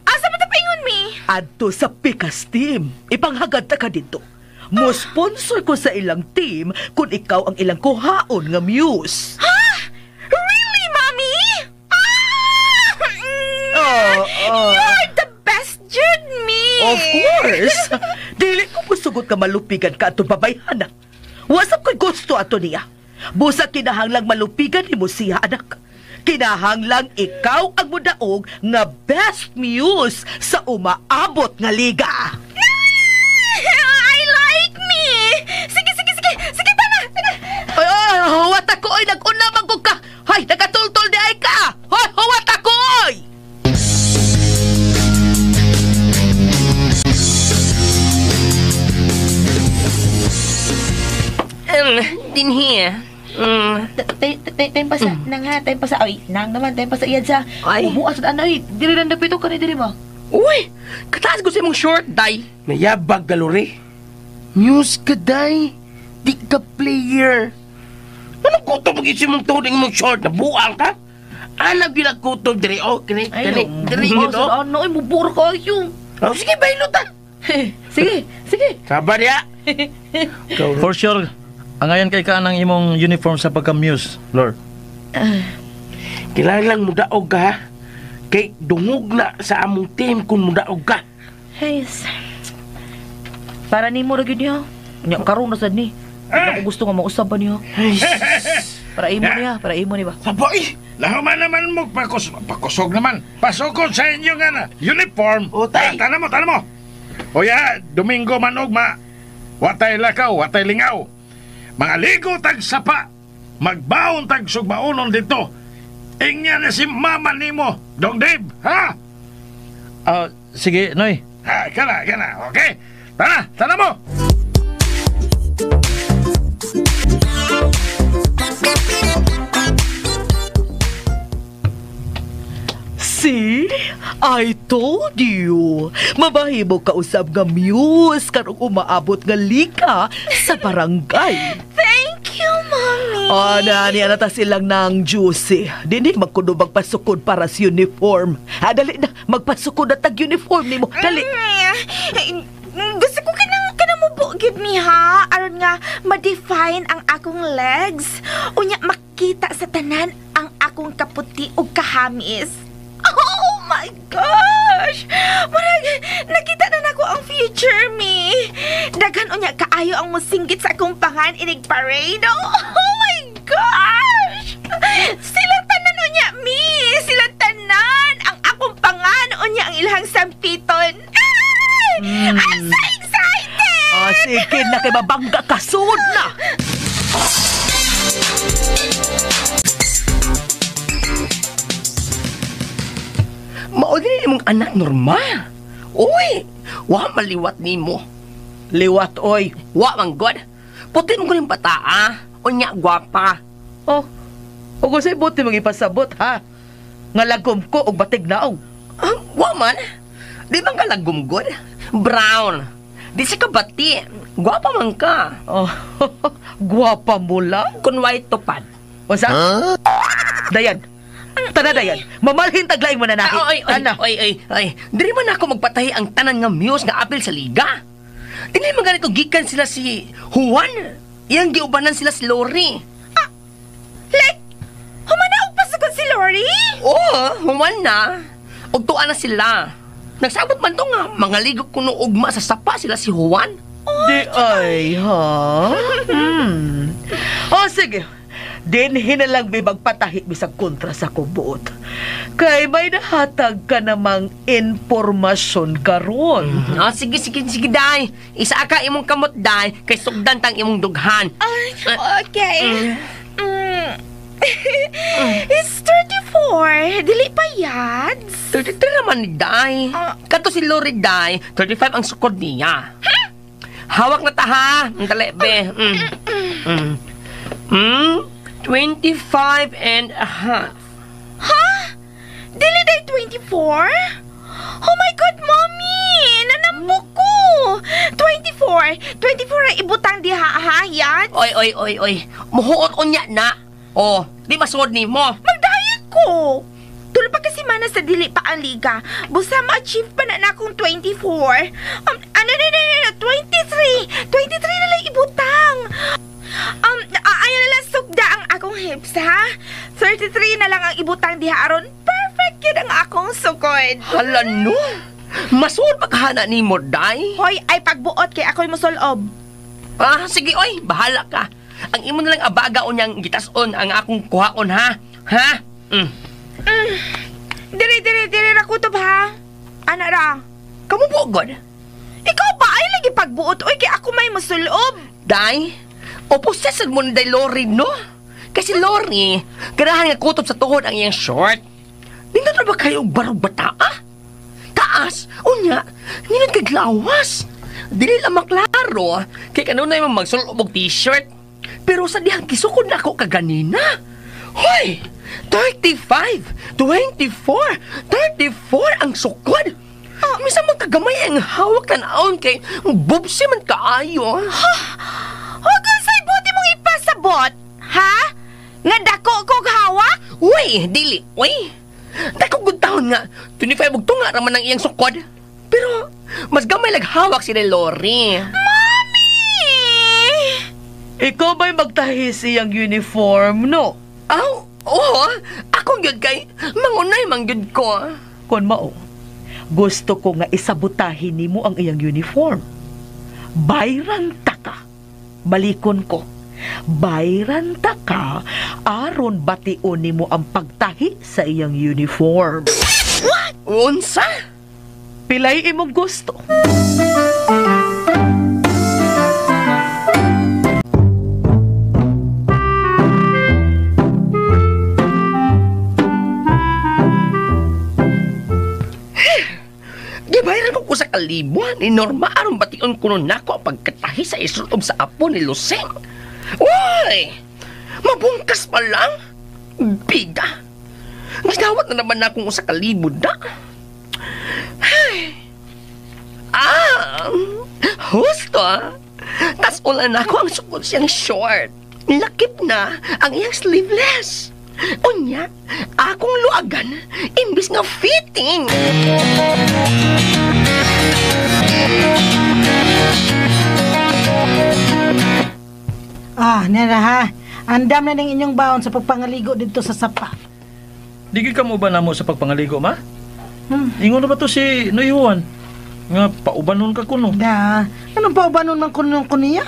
Asa mo ta paingon, mi? Adto sa Pikas team. Ipanghagad ta ka dito. Mo sponsor ko sa ilang team kung ikaw ang ilang kuhaon nga muse. Ha? Really, Mami? Ah! Oh, oh. You're the best, Jude, me! Of course! Dili ko musugot ka malupigan ka atong babayhana. Wasap ko'y gusto ato niya. Busa kinahanglang malupigan ni mo siya, anak. Kinahanglang ikaw ang mudaog nga best muse sa umaabot nga liga. I like me! Sige, sige, sige! Sige, tana! Tana! Ay, ay, huwat ako, oy! Nag-una man ko ka! Hay, nakatultol di ay ka! Hoy, huwat ako, oy! Dinhi. Tayo pa sa, nang ha, tayo pa sa, ay, nang naman, tayo pa sa iyan sa, umuas at ano, ay, diri lang dapito ka ni diri ba? Uy, kataas ko sa imong short, day. Nayabag, galore. Muse ka, day. Di ka player. Anong kutob ang isi mong tuhod ang imong short? Nabuang ka? Anang ginakutob diri? Oh, kani, kani, diri, ito. Ano, ay, mubura ka ayo. Oh, sige, bailot ta. Sige, sige. Saba niya. For sure, ang ayan kay ka ng imong uniform sa pagka-muse, Lord. Kailangan lang mudaog ka, ha? Kay dungog na sa among team kung mudaog ka. Hey, para nimo ra gyud niya. Nya karon na sad ni. Hindi ko gusto nga mausab ba niya. Para imo niya, para imo ni ba. Sabay! Lahuman naman mo, pakusog naman. Pasukod sa inyo nga na uniform. O, tay. Tana mo, tana mo. O ya, Domingo man ugma. Watay lakaw, watay lingaw. Mga ligo tag sapa. Magbaon tag sugbaonon dito. Ingnya na si mama nimo, Dong Dave, ha? Sige, Noy. Ha, kana, kana, okay? Tana, tana mo! See? I told you. Mabahimo ka usab nga muse karong umaabot nga liga sa barangay. Thank you, Mommy. Oh, nani na ta silang nang juicy. Dili magkuno magpasukod para sa uniform. Ha, dali na, magpasukod na tag uniform nimo. Dali. Gusto ko kanang mubo gyud mi ha, aron nga ma-define ang akong legs. Unya makita sa tanan ang akong kaputi ug kahamis. Oh my gosh! Murag nakita na nako ang future me. Daghan unya kaayo ang mosinggit sa akong pangan inig parade. Oh my gosh! Silang tanan unya mi, silang tanan ang akong pangan unya ang ilahang sampiton. Ay! I'm so excited! Oh, sige na kay mabangga ka, sud na. Mao din imong anak Norma. Uy, wa maliwat nimo. Liwat oy. Wa man god. Puti mo kuning bata ah. Unya gwapa. Oh. Ug unsay buti mong ipasabot ha? Nga lagom ko og batig naong. Ah, wa man. Di man ka lagom god. Brown. Di siya ka bati. Gwapa man ka. Oh, gwapa mo lang. Kun white tupad. Unsa? Huh? Dayan. Tana dayan. Mamalhin taglaing mananahi. Ay, ay, ay, ay, ay. Diri man ako magpatahi ang tanan nga muse nga apil sa liga. Dili man ganito gikan sila si Juan. Iyang giubanan sila si Lori. Ah, like, humanaog pa sugod si Lori? Oo, human na. Ug tuwa na sila. Nagsabot man to nga, mga ligo kuno ugma sa sapa sila si Juan. Oh, di ay, ha? Oh, sige. Dinhi na lang may magpatahi bisag kontra sa kubuot. Kay may nahatag ka namang impormasyon karon. Oh, sige, sige, sige, day. Isa ka imong kamot, day. Kay sugdan tang imong dughan. Ay, okay. It's 34. Dili pa yads. 33 naman ni day. Kato si Lori, day. 35 ang sukod niya. Huh? Hawak na ta, ha? Dali, be. 25 and a half. Ha? Dili day 24? Oh my God, Mommy! Nanambok ko! 24! 24 ay ibutang diha, ha? Yan? Oy, oy, oy, oy. Muhuot unya na. Oh, di masuod ni mo. Magdayag ko! Tulo pa kasi mana sa dili pa ang liga. Busa ma-achieve pa na akong 24. Ano, no, 23! 23 na lang ibutang! Ayaw na lang sugda ang akong hips, ha? 33 na lang ang ibutang diha aron. Perfect yun ang akong sukod. Hala, no? Masuod pagkahana ni mo, day? Hoy, ay pagbuot kay ako'y musulob. Ah, sige, oy, bahala ka. Ang imo na lang abaga o niyang gitason ang akong kuhaon, ha? Ha? Diri, diri, diri, rakutob, ha? Ana ra? Kamu bugod? Ikaw ba ay lagi pagbuot? Oy, kay ako may musulob. Day? Oposesad mo ni Day Lori, no? Kasi Lori, ganahan nga kutob sa tuhod ang iyang short. Nindot na ba kayo barog bata, ah? Taas, unya, nindot kaglawas. Dili lang maklaro, kay kanunay mo magsulob og t-shirt. Pero sa dihang kisukod na ako kaganina. Hoy! 35, 24, 34 ang sukod. Misa mo kagamay ang hawak tanaon kay bubsi man kaayo. Ha? Huwag kang sa'y buti mong ipasabot, ha? Nga dako kog hawak? Uy, dili, uy. Dako gud taon nga, 25 ug tunga raman ang iyang sukod. Pero, mas gamay laghawak si Lori. Mami! Ikaw ba'y magtahi siyang uniform, no? Aw, oo. Ako gyud kay, mangunay man gyud ko. Kon mao, gusto ko nga isabutahin nimo ang iyang uniform. Bayran ta ka. Balikon ko. Bayran ta ka aron bation nimo ang pagtahi sa iyang uniform. What? Unsa? Pilay imong gusto. Gibayaran ko sa kalibo ni Norma aron bation kuno nako ang pagkatahi sa isulob sa apo ni Luceng. Uy! Mabungkas pa lang. Biga. Gidawat na naman akong usa ka libod na. Ay. Ah! Husto ah. Tas ulan ako ang sukod siyang short. Lakip na ang iyang sleeveless. Unya, akong luagan, imbis nga fitting. Ah, nera ha. Andam na ning inyong baon sa pagpangaligo dito sa sapa. Di ka mo ba namo sa pagpangaligo, ma? Ingon na ba to si Noy Juan? Nga, paubanon ka kuno. Da, anong paubanon man kuno ko niya?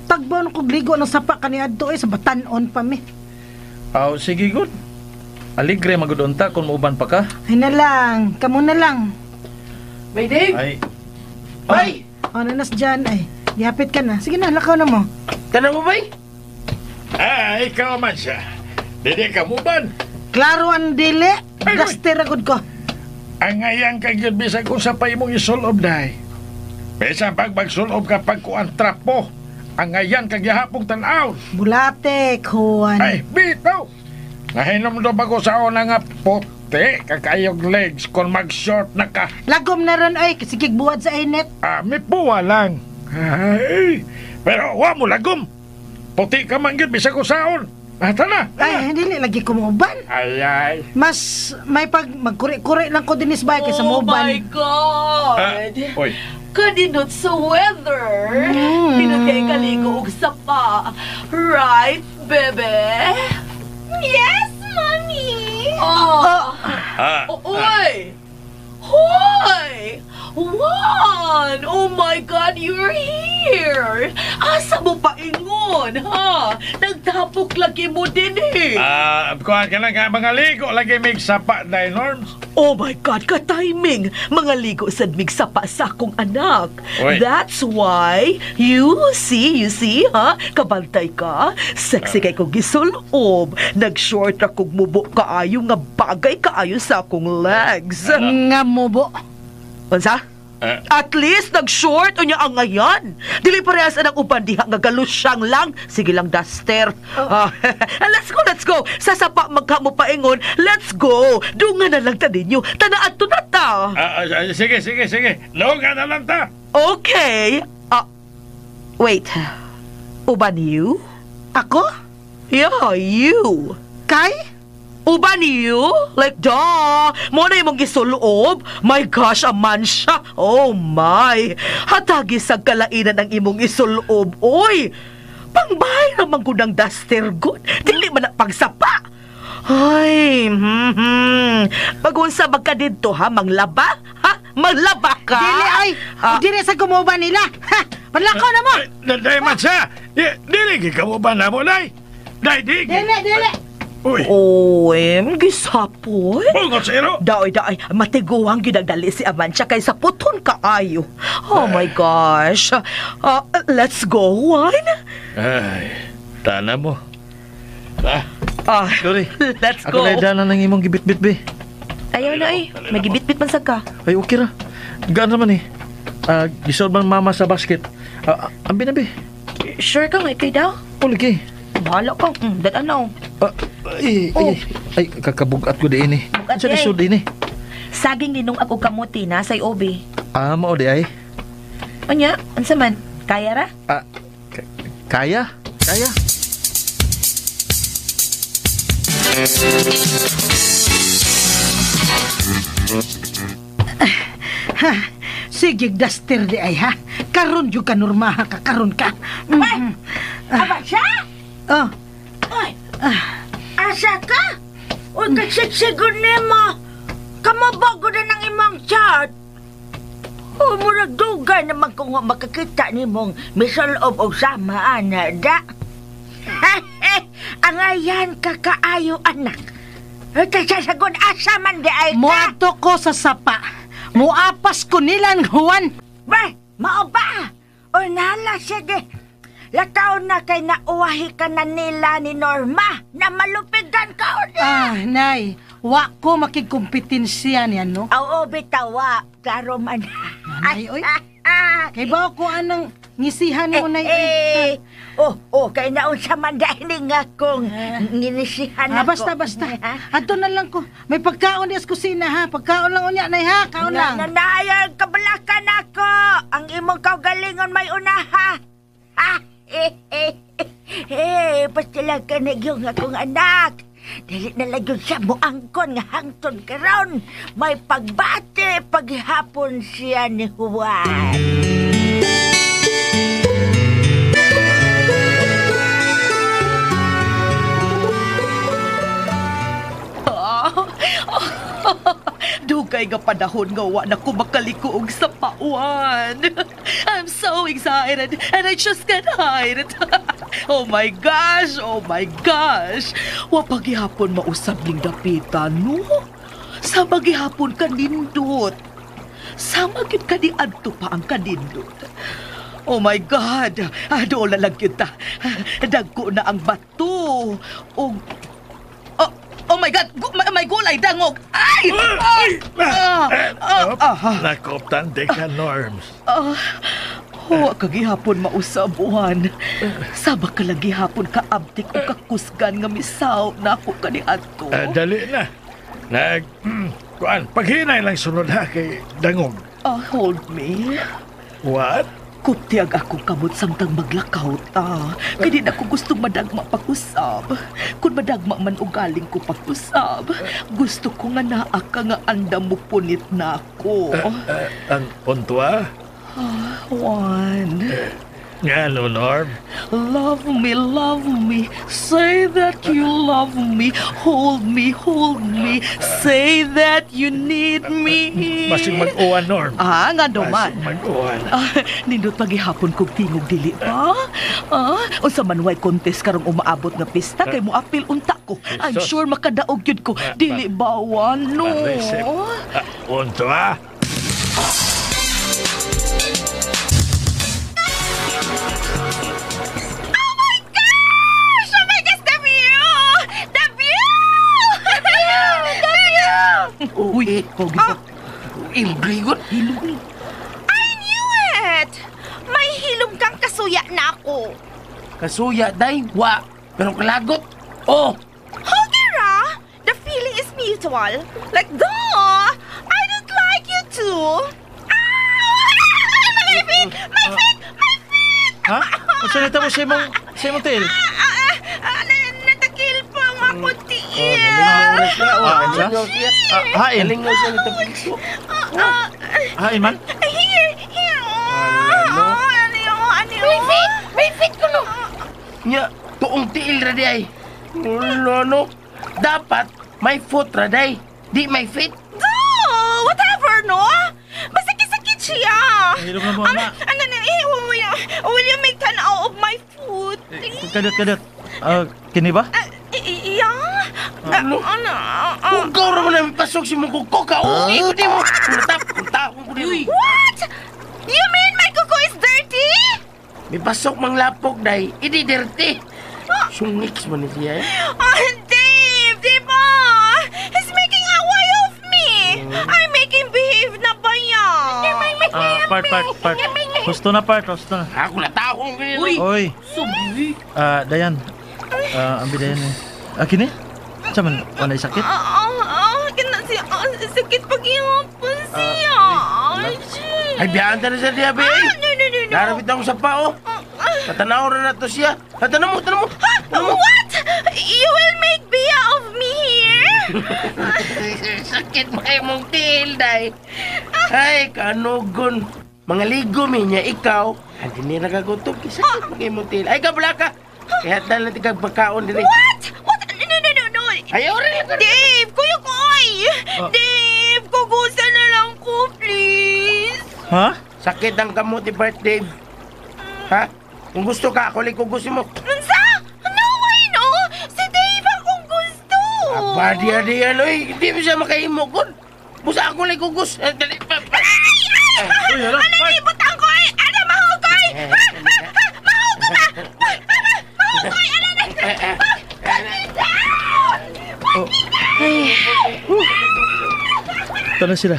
Tagbaon kog ligo ng sapa kaniadto sa batan-on pa mi. Aw, sige good. Aligre magudunta kung muuban pa ka. Ay na lang, kamo na lang. May Dave! Ay. Bay! O, nanas dyan ay. Gihapit ka na. Sige na, lakaw na mo. Tanaw mo, bay? Ah, ikaw man siya. Dili ka muban. Klaro ang dili. Duster agad ko. Ang ayang kag yun bisag unsa pa imong isulob day. Bisan pag magsulob ka pagkuan trapo. Ang ayan kag gihapong tan-aw. Bulate, Juan. Ay, bitaw. Nahinom do bago sa una nga puti kakayog legs kung mag-short na ka. Lagom na ron ay, sige buwad sa init. Ah, may puwa lang. Ay, pero wa mo lagom. Puti ka man gyud bisag usaon. Ah, tana. Ay, dili lagi ko muuban. Ay, ay. Mas may pag magkuri-kuri lang ko dinis bay kaysa Oh muuban. my God! Ah, oy. Kaninot sa weather! Pinot kay kaligo og sapa. Right, bebe? Yes, Mommy! Oh. Ah, Oy! Hoy! Juan! Oh my God, you're here! Asa mo paingon, ha? Nagtapok lagi mo din eh. Ah, kuha ka lang nga mga ligo lagi mig sapa day norms. Oh my God, ka-timing! Mga ligo sad mig sapa sa akong anak. Oy. That's why, you see, ha? Kabantay ka. Sexy kay kong gisulob. Nag-short akong mubo kaayo nga bagay kaayo sa akong legs. Nga mubo. Unsa? At least nag-short unya ang ngayon. Dili parehas anang uban diha nga galusyang lang. Sige lang duster. Ah, let's go, let's go. Sa sapa magkamo paingon. Let's go. Dunga na lang ta ninyo. Tanaad to na ta. Sige, sige, sige. Lunga na lang ta. Okay. Wait. Uban you? Ako? Yeah, you. Kay? Uban you? Like, duh! Mo na imong gisuloob? My gosh, aman siya! Oh my! Hatagi sa kalainan ang imong isuloob, oy! Pangbahay naman ko ng duster good. Dili man na pagsapa! Ay, Pagunsa magka didto, ha? Manglaba? Ha? Manglaba ka? Dili ay! Dili sa kumuba nila! Ha! Panlakaw na mo! Day man siya! Dili ka mo ba na mo, day? Day, di! Dili, dili! Uy! Oy, gisapoy. Bungot sa iro. Daoy, daoy, matiguang ginagdali si Amansya kay sa puton kaayo. Oh my gosh. Let's go, Juan. Ay, tana mo. Sorry. Let's Ako go. na dana ng imong gibit-bit, be. Ayaw na eh. Magibitbit man sad ka. Ay, okay ra. Gaan naman eh. Gisod man mama sa basket. Ambi na, be. Sure ka nga, ikay daw? O, lagi. Bahala ka. Dad ano. Ay, ay, ay, kakabugat ko di ini. Bugat Sa di ay. lisod ini. Saging ninong ako kamuti na sa obi. Ah, mao di ay. Unya, unsa man? Kaya ra? Ah, kaya? Kaya? Ha, sige, duster di ay ha. Karon yung ka normaha ka, karon ka. Mm. Aba siya? Oh. Oy, asa ka? Uy, kasisigod nimo. Kamabago na ng imong chat. O, murag dugay naman kung makakita nimong misalob og sama, ana, da. Ang ayan kakaayo, anak. Kasasagon asa man di ay ka. Moadto ko sa sapa. Muapas ko nilang Juan. Bay, mao ba? O nala, sige. Lataw na kay nauwahi ka na nila ni Norma na malupigan ka o na. Ah, nay, wa ko makigkompetensya niya, no? Oo, bitawa. Klaro man. Nay, oy. Kay ba ko anang Ngisihan mo na eh. Oh, kay naunsa man dahil nga kung nginisihan ako. Basta. Adto na lang ko. May pagkaon diya sa kusina ha. Pagkaon lang unya nay ha. Kaon lang. Nanayang kabalakan ako. Ang imong kaugalingon may unaha. Ha? Pastila ka na yung akong anak. Dili na lang yun siya muangkon nga hangtod karon. May pagbate paghapon siya ni Juan. Dugay nga panahon nga wa na ko makalikuog sa pauan. I'm so excited and I just can't hide it. Oh my gosh, oh my gosh. Wa paghihapon mausab ning dapita, no? Sa paghihapon kanindot. Sama gyud kaniadto pa ang kanindot. Oh my God, doon na lang kita. Dagko na ang bato. Og oh my God! May gulay dangog! Ay! Nakoptan de ka, Norms. Wa ka gihapon mausabuhan. Sama ka lang gihapon ka abtik o kakusgan nga misaw na ako kaniadto. Dali na. Kuan, paghinay lang sunod ha kay dangog. Hold me. What? Kuptiag ako kamot samtang maglakaw ta. Kaya di na ko gustong madagma pag-usab. Kung madagma man ugaling ko pag-usab, gusto ko nga naa ka nga andam mo punit na ako. Ang untwa? Juan. Nga no, Norm? Love me, say that you love me, hold me, say that you need me. Basig mag-uwan, Norm. Nga naman. Basig mag-uwan. Nindot paghihapon kog tingog dili ba? Unsa man way contest karong umaabot nga pista kay moapil unta ko. I'm sure makadaog gyud ko. Dili ba, Juan? No. Unta? Uy, Ilog. I knew it! May hilom kang kasuya na ako. Kasuya, day? Wa. Pero kalagot. Oh! Hogera! The feeling is mutual. Like, duh! I don't like you too. Ah! My feet! My feet! My feet! Ha? Magsalita mo sa imong tiil? Natakil pa ang akong tiil. Hain? Hain man? Here! Here! Ano yun? May fit ko no! Nya, tuong tiil ra di ay. Wala no. Dapat may foot ra day. Di may fit. Duh! Whatever, no? Masakit-sakit siya. Hilom na mo, ama. Will you make tanaw of my foot? Kadot. Kini ba? Yeah. Ano? Hugaw ra man ang pasok si mong kuko ka. Uy, ko di mo. Tap, ko di mo. What? You mean my kuko is dirty? May pasok mang lapok, day. Hindi dirty. Sungix man siya, eh. Oh, Dave, di ba? He's making a way of me. I'm making behave na ba yan? Part. Gusto na, part. Gusto na. Ako na tao. Uy. Uy. Dayan. Ang bidayan eh. Kini? Sa man, wala'y sakit? Sakit paghihapon siya. Ay, biyaan ta na sa diya, be. No. Narapit ako sa pao. Tatanaw na to siya. Tatanaw mo. What? You will make Bia of me here? Sakit mo kayo mong tiil, day. Ay, kanugon. Mga ligo mi niya, ikaw. Hindi nila kagutom. Sakit mo kayo mong tiil. Ay, kabla ka. Kaya dahil natin kag pagkaon din. What? What? No. Ayaw rin. Dave, kuya ko, ay. Dave, kugusa na lang ko, please. Ha? Sakit ang kamuti, Bart, Dave. Ha? Kung gusto ka, ako lang kung gusto mo. Unsa? No way, no! Si Dave akong gusto! Aba, diya, oy. Hindi mo siya makahimo, kun. Busa ako lang kung gusto. Dali, pa. Ay! Ay! Ano nibutang ko, ay? Ano, mahugoy? Mahugoy ba? Mahugoy! Ano na? Put me down! Put me down! Ito na sila.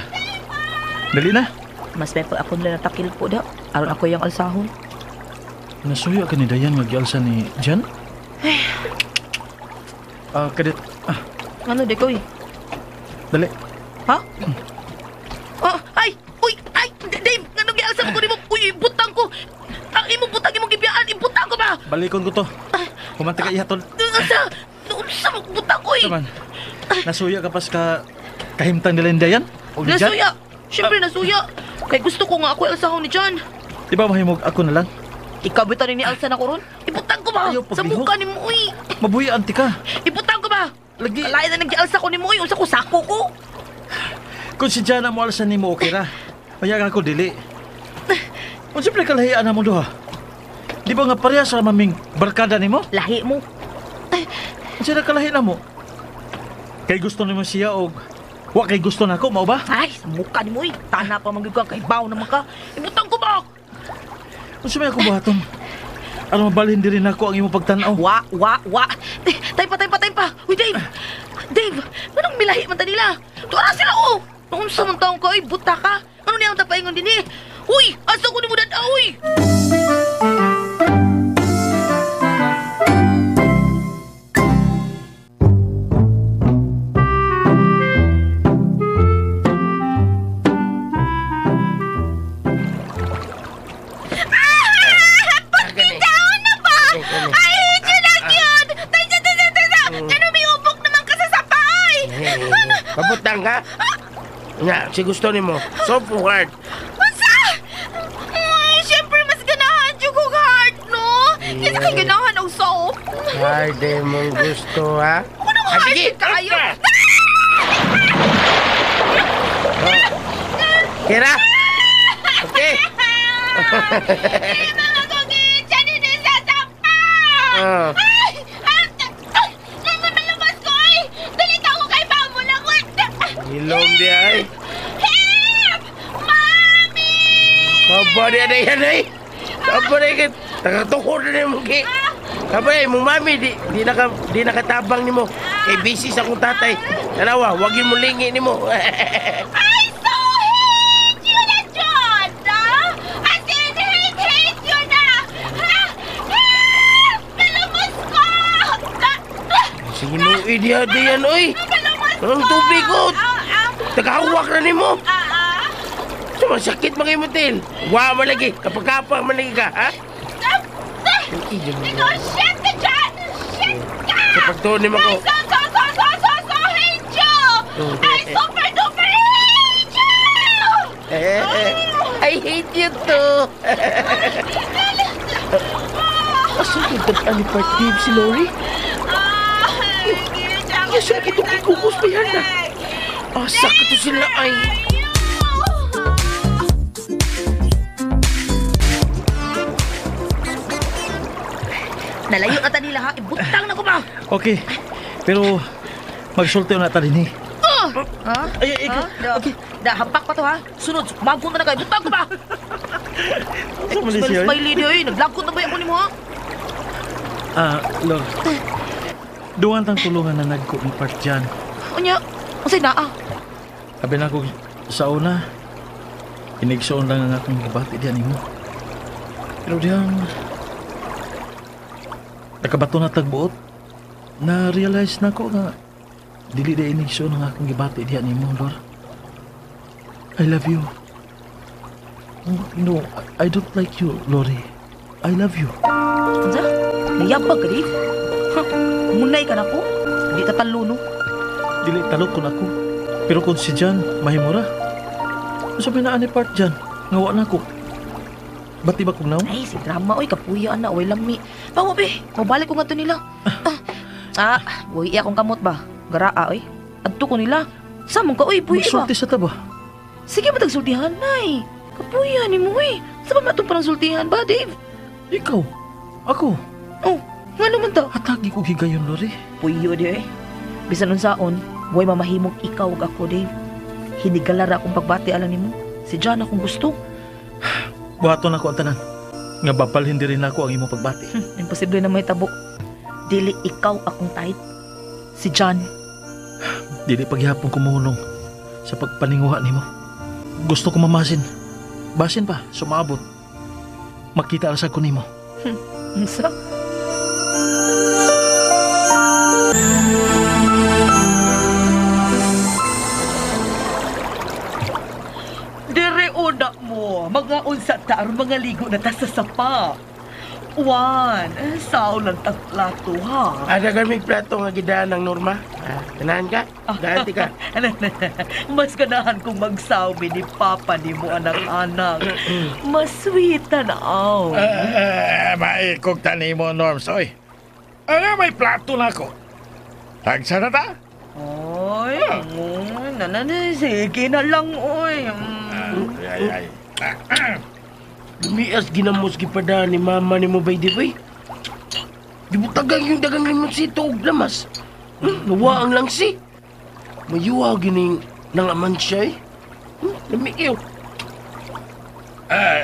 Dali na. Mas may pag ako nila natakil po daw. Aron ako yung alsahon. Nasuya ka ni Dayan nga gialsa ni Jan? Ay. Kadit. Ano di ko eh? Dali. Ha? Oh, ay! Uy! Ay! Dave! Anong gialsa mo ko nimo? Uy! Ibutang ko! Ang imong butang imong gibiyaan! Ibutang ko ba? Balikon ko to. Kumanta ka ihatol. Unsa? Unsa mo butang ko eh? Taman. Nasuya ka pas ka kahimtang nila ni Dayan? O ni Jan? Nasuya! Siyempre nasuya! Kay gusto ko nga ako alsahon ni Jan. Di ba mahimog ako na lang? Ikaw ba ni alsa na ko ron? Ibutang ko ba? Ayaw, Sa paglihok. mukha ni mo uy! Mabuhi anti ka. Ibutang ko ba? Lagi. Kalain na nag-alsa ko ni mo uy! Unsa ko sako ko? Kung si Jana mo alsa nimo okay ra. Mayag ako dili. Unsa pre kalahian na mo duha? Di ba nga parehas ra maming barkada nimo? Lahi mo. Unsa ra kalahi na mo? Kay gusto nimo siya og wa kay gusto nako mao ba? Ay, sa mukha ni mo uy! Tana pa man gyud ka kay baw naman ka. Ibutang ko ba? Unsa may ako buhaton? Aron mabalhin diri nako ang imong pagtan-aw. Wa, wa, wa. Tay pa, tay pa, tay pa. Uy, Dave! Dave, anong milahi man ta nila? Tuara sila, oh! Unsa man taong ka, uy, buta ka. Ano niya ang tapaingon din eh? Uy, asa ko ni mo dada, uy! Pagkitaon na ba? Ay, hate you na yun! Tayo, tayo, tayo! Ano may ubok naman ka sa sapa, ay? Ano? Pabutang ka? Nga, si gusto nimo. Soft o hard? Unsa? Ay, syempre mas ganahan yung kong hard, no? Kaysa kay ganahan og soft. Hard eh mong gusto, ha? Ano Ah, hard sige, kayo? Kira? Okay. Ay, mga kong sa sapa! Ah. Ay! Ay! Ay! Nanamalabas ko, ay! Dali ka ako kay Bamo na ko! Hilom di ay. Help! Mami! Kaba di na yan ay. Kaba di ka. Tagatukod na mo ki. Kaba ay mo mami di di nakatabang nimo. Kay busy sa akong tatay. Tanawa, wagin mo lingi nimo. I so hate you na, John! Ah? As in, hate, hate you na! Ha? Help! Malabas ko! Sige mo di yan oy. Ang tubig ko. Tagahawak na nimo. Sumasakit mga imutil. Wa man lagi. Kapag-kapag man lagi ka, ha? Ikaw, shit ka dyan! Shit ka! Sa pagtuon nimo ko. I so, so, so, so, so, so hate you! I super duper hate you! I hate you too. Asa yung tag-an ni Part Dave si Lori? Yes, ang itong ikukus pa yan na. Asa ka to sila ay. Nalayo na ta nila ha. Ibutang na ko ba? Okay. Pero magsulti na ta dinhi. Ha? Ay, ay, ha? Okay. Da, hampak pa to ha. Sunod, magkon na kayo. Butang ko ba? Sa mali siya, eh? Smiley di oy. Naglagkot na ba ako nimo ha? Lord. Duwan tang tulungan na nagko ni Part Jan. Unya, unsay naa? Sabi na ko sa una, inigsoon lang ang akong gibati diyan nimo. Pero diyang nakabato na tagbuot, na-realize na ko nga dili na inigsoon ang akong gibati diyan nimo, Lord. I love you. No, I don't like you, Lori. I love you. Unsa? Nayabag ka, Dave? Huh, munay ka na ko. Di ta talo, no? Dili talo kun ako. Pero kung si Jan, mahimura. Unsa may naa ni Part Jan? Nga wa na ko. Bati ba kong naw? Ay, si drama, oy, kapuya na, oy, lami. Bawa, be, mabalik ko nga to nila. Buhi akong kamot ba? Garaa, oy. Adto ko nila. Samong ka, oy, buhi ba? Magsulti sa taba. Sige, matagsultihan, nay. Kapuya ni mo, oy. Sa ba matong parang sultihan ba, Dave? Ikaw? Ako? Oh, nga naman ta. Hatagi ko higayon, Lori. Puyo di, oy. Bisan unsaon, buhay mamahimong ikaw ug ako, Dave. Hinigalara akong pagbati alang nimo. Si John akong gusto. Buhaton ako ang tanan. Nga babalhin diri nako ang imong pagbati. Imposible na may tabo. Dili ikaw akong type. Si John. Dili paghihapon kumuhunong sa pagpaninguha nimo. Gusto ko mamasin. Basin pa, sumaabot. Makita ra sa ko nimo. Unsa? Dire una mo, mga unsa ta aron mga ligo na ta sa sapa. Juan, sao lang tag plato ha? Ada kami plato nga gidaan ng Norma. Ah, ganahan ka? Ganahan ka? Mas ganahan kong magsawmi ni Papa ni mo anak-anak. Mas sweet tanaw. Maikog tani mo, Norms. Oy, ano may plato na ako? Tagsa na ta? Oy, sige na lang, oy. Ay, ay. Lumias ginamos gipada ni mama ni mo by the way. Gibutagang yung dagang limonsito og lamas. Nawa ang langsi. Mayuwa gining nangaman siya eh. Lami kayo.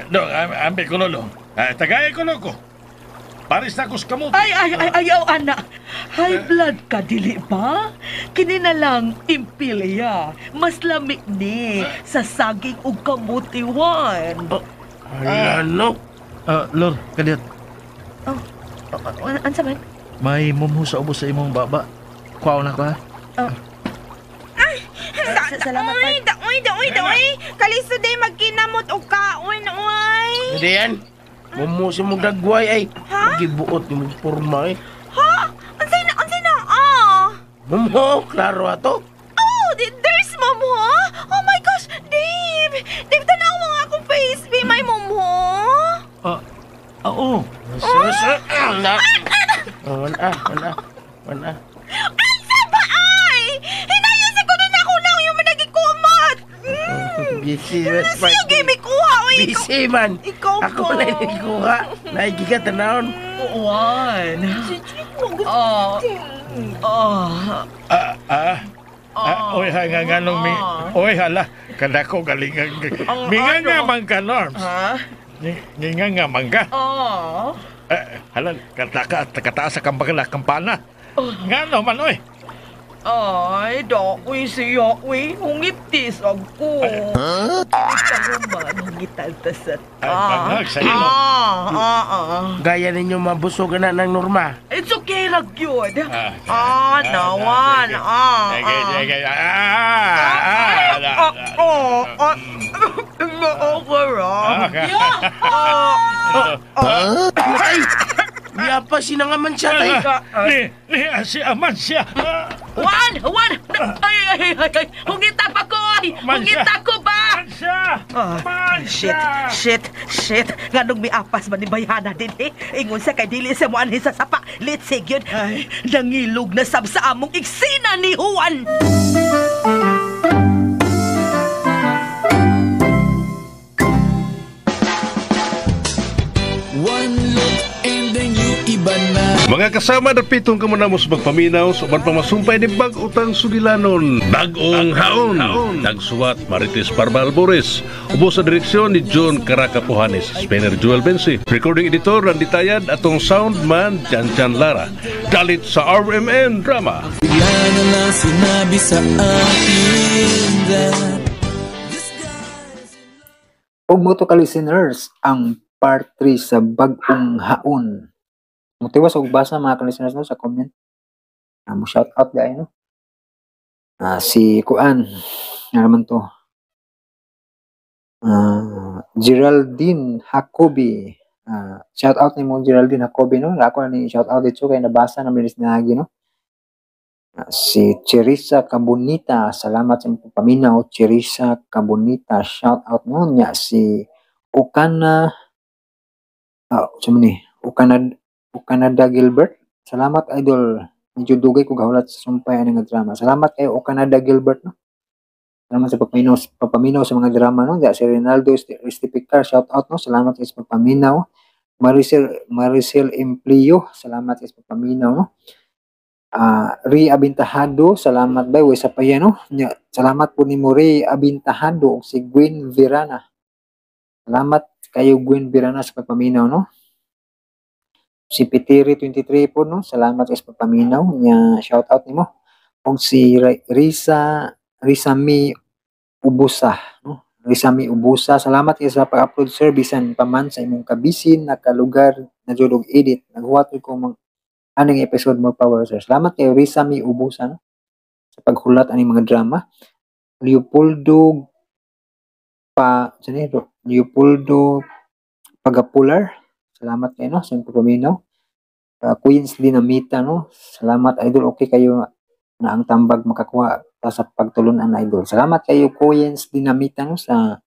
Dong, ambil ko lolo. Tagay ko loko. Paris na kus kamuti. Ay, ay, ay, ayaw, anak. High blood ka, dili ba? Kini na lang, impilya. Mas lamig ni sa saging ug kamuti, Juan. Ala, no. Lor, kadiyot. Oh, ansa man? May mumho sa ubos sa imong baba. Kuha na ko, ha? Oh. Ay, salamat, oy, daoy, daoy, daoy. Kaliso day magkinamot og kaon, oy. Hindi yan. Mumho sa mong dagway, ay. Ha? Gibuot ni mong porma, eh. Ha? Unsay na, unsay na, ah? Mumho, klaro ato. Oh, there's mumho? Oh my gosh, Dave! Dave, tanaw mo nga akong face, be may mumho. Oo. Wala. Ansa ba ay? Hinayon sa kuno na ako lang yung nagikumat. Busy, Siya gimi kuha, oy. Busy man. Ikaw po. Ako na yung kuha. Naigika tanawon. Juan. Oy, ha, nga nga nung mi... Oy, hala. Kadako galing. Minga nga man ka, Norms. Ha? Minga nga man ka. Oo. Hala, kataas sa kampana, kampana. Nga no man, oy. Ay, daoy siya, oy. Hungitis ako. Huh? Ikaw man, hungital ta sa Ay, bangag sa ilo. Gaya ninyo mabusog na ng Norma. It's okay, Ragyod. Nawan. Sige, sige. Ay! Miapa sinangaman siya, tay. Ni, si Aman siya. Juan! Juan! Ay, ay, ay, ay! Hungita pa ko, ay! Hungita ko ba? Mansya! Mansya! Shit! Shit! Shit! Nganong miapas man ni Bayhana din, eh? Ingon sa kay dili sa muanhin sa sapa. Litsig yun. Ay, nangilog na sab sa among iksina ni Juan! One look and then you iba na. Mga kasama, dapitong ka muna mo sa magpaminaw sa uban pamasumpay ni bag-utang sugilanon. Bag-ong haon. Nagsuwat Marites Parma Albores. Ubo sa direksyon ni John Caracapuhanes. Spinner Joel Bensi. Recording editor Randy Tayad. Atong soundman Jan Jan Lara. Dalit sa RMN Drama. Bigla na lang sinabi sa akin that Ug mo to ka listeners, ang part 3 sa Bag-ong Haon. Mutiwas og basa mga ka-listeners no sa comment. Mo shout out dai no. Si Kuan, nga naman to. Geraldine Jacobi. Shout out nimo Geraldine Jacobi no. Ako na ni shout out dito kay nabasa na minis naagi no. Si Cherisa Cabonita, salamat sa imong paminaw Cherisa Cabonita, shout out mo nya si Ukana Ukanada Gilbert. Salamat idol. Medyo dugay ko gahulat sa sumpay ani nga drama. Salamat kayo Ukanada Gilbert no. Salamat sa pagpaminaw sa mga drama no. Si Rinaldo Estipicar, shout out no. Salamat sa pagpaminaw. Maricel Emplio, salamat sa pagpaminaw no. Ray Abintahado, salamat bay way sa pa no. Salamat po ni mo Ray Abintahado ug si Gwen Verana. Salamat kayo Gwen Verana sa pagpaminaw no. Si Pitiri 23 po no, salamat sa pagpaminaw nya, shout out nimo. Ug si Risa Mi Ubusa no. Rizami Ubusa, salamat kay sa pag-upload, sir, bisan pa man sa imong kabisin nakalugar na jud og edit. Naghuwat ko mang aning episode, more power, sir. Salamat kay Rizami Ubusa, no, sa paghulat aning mga drama. Leopoldo pa sino Leopoldo Pagapular. Salamat kayo, no, sa imong pagpaminaw. Queens Dinamita, no. Salamat, idol, okay kayo na ang tambag makakuha ta sa pagtulunan, idol. Salamat kayo, Queens Dinamita, no, sa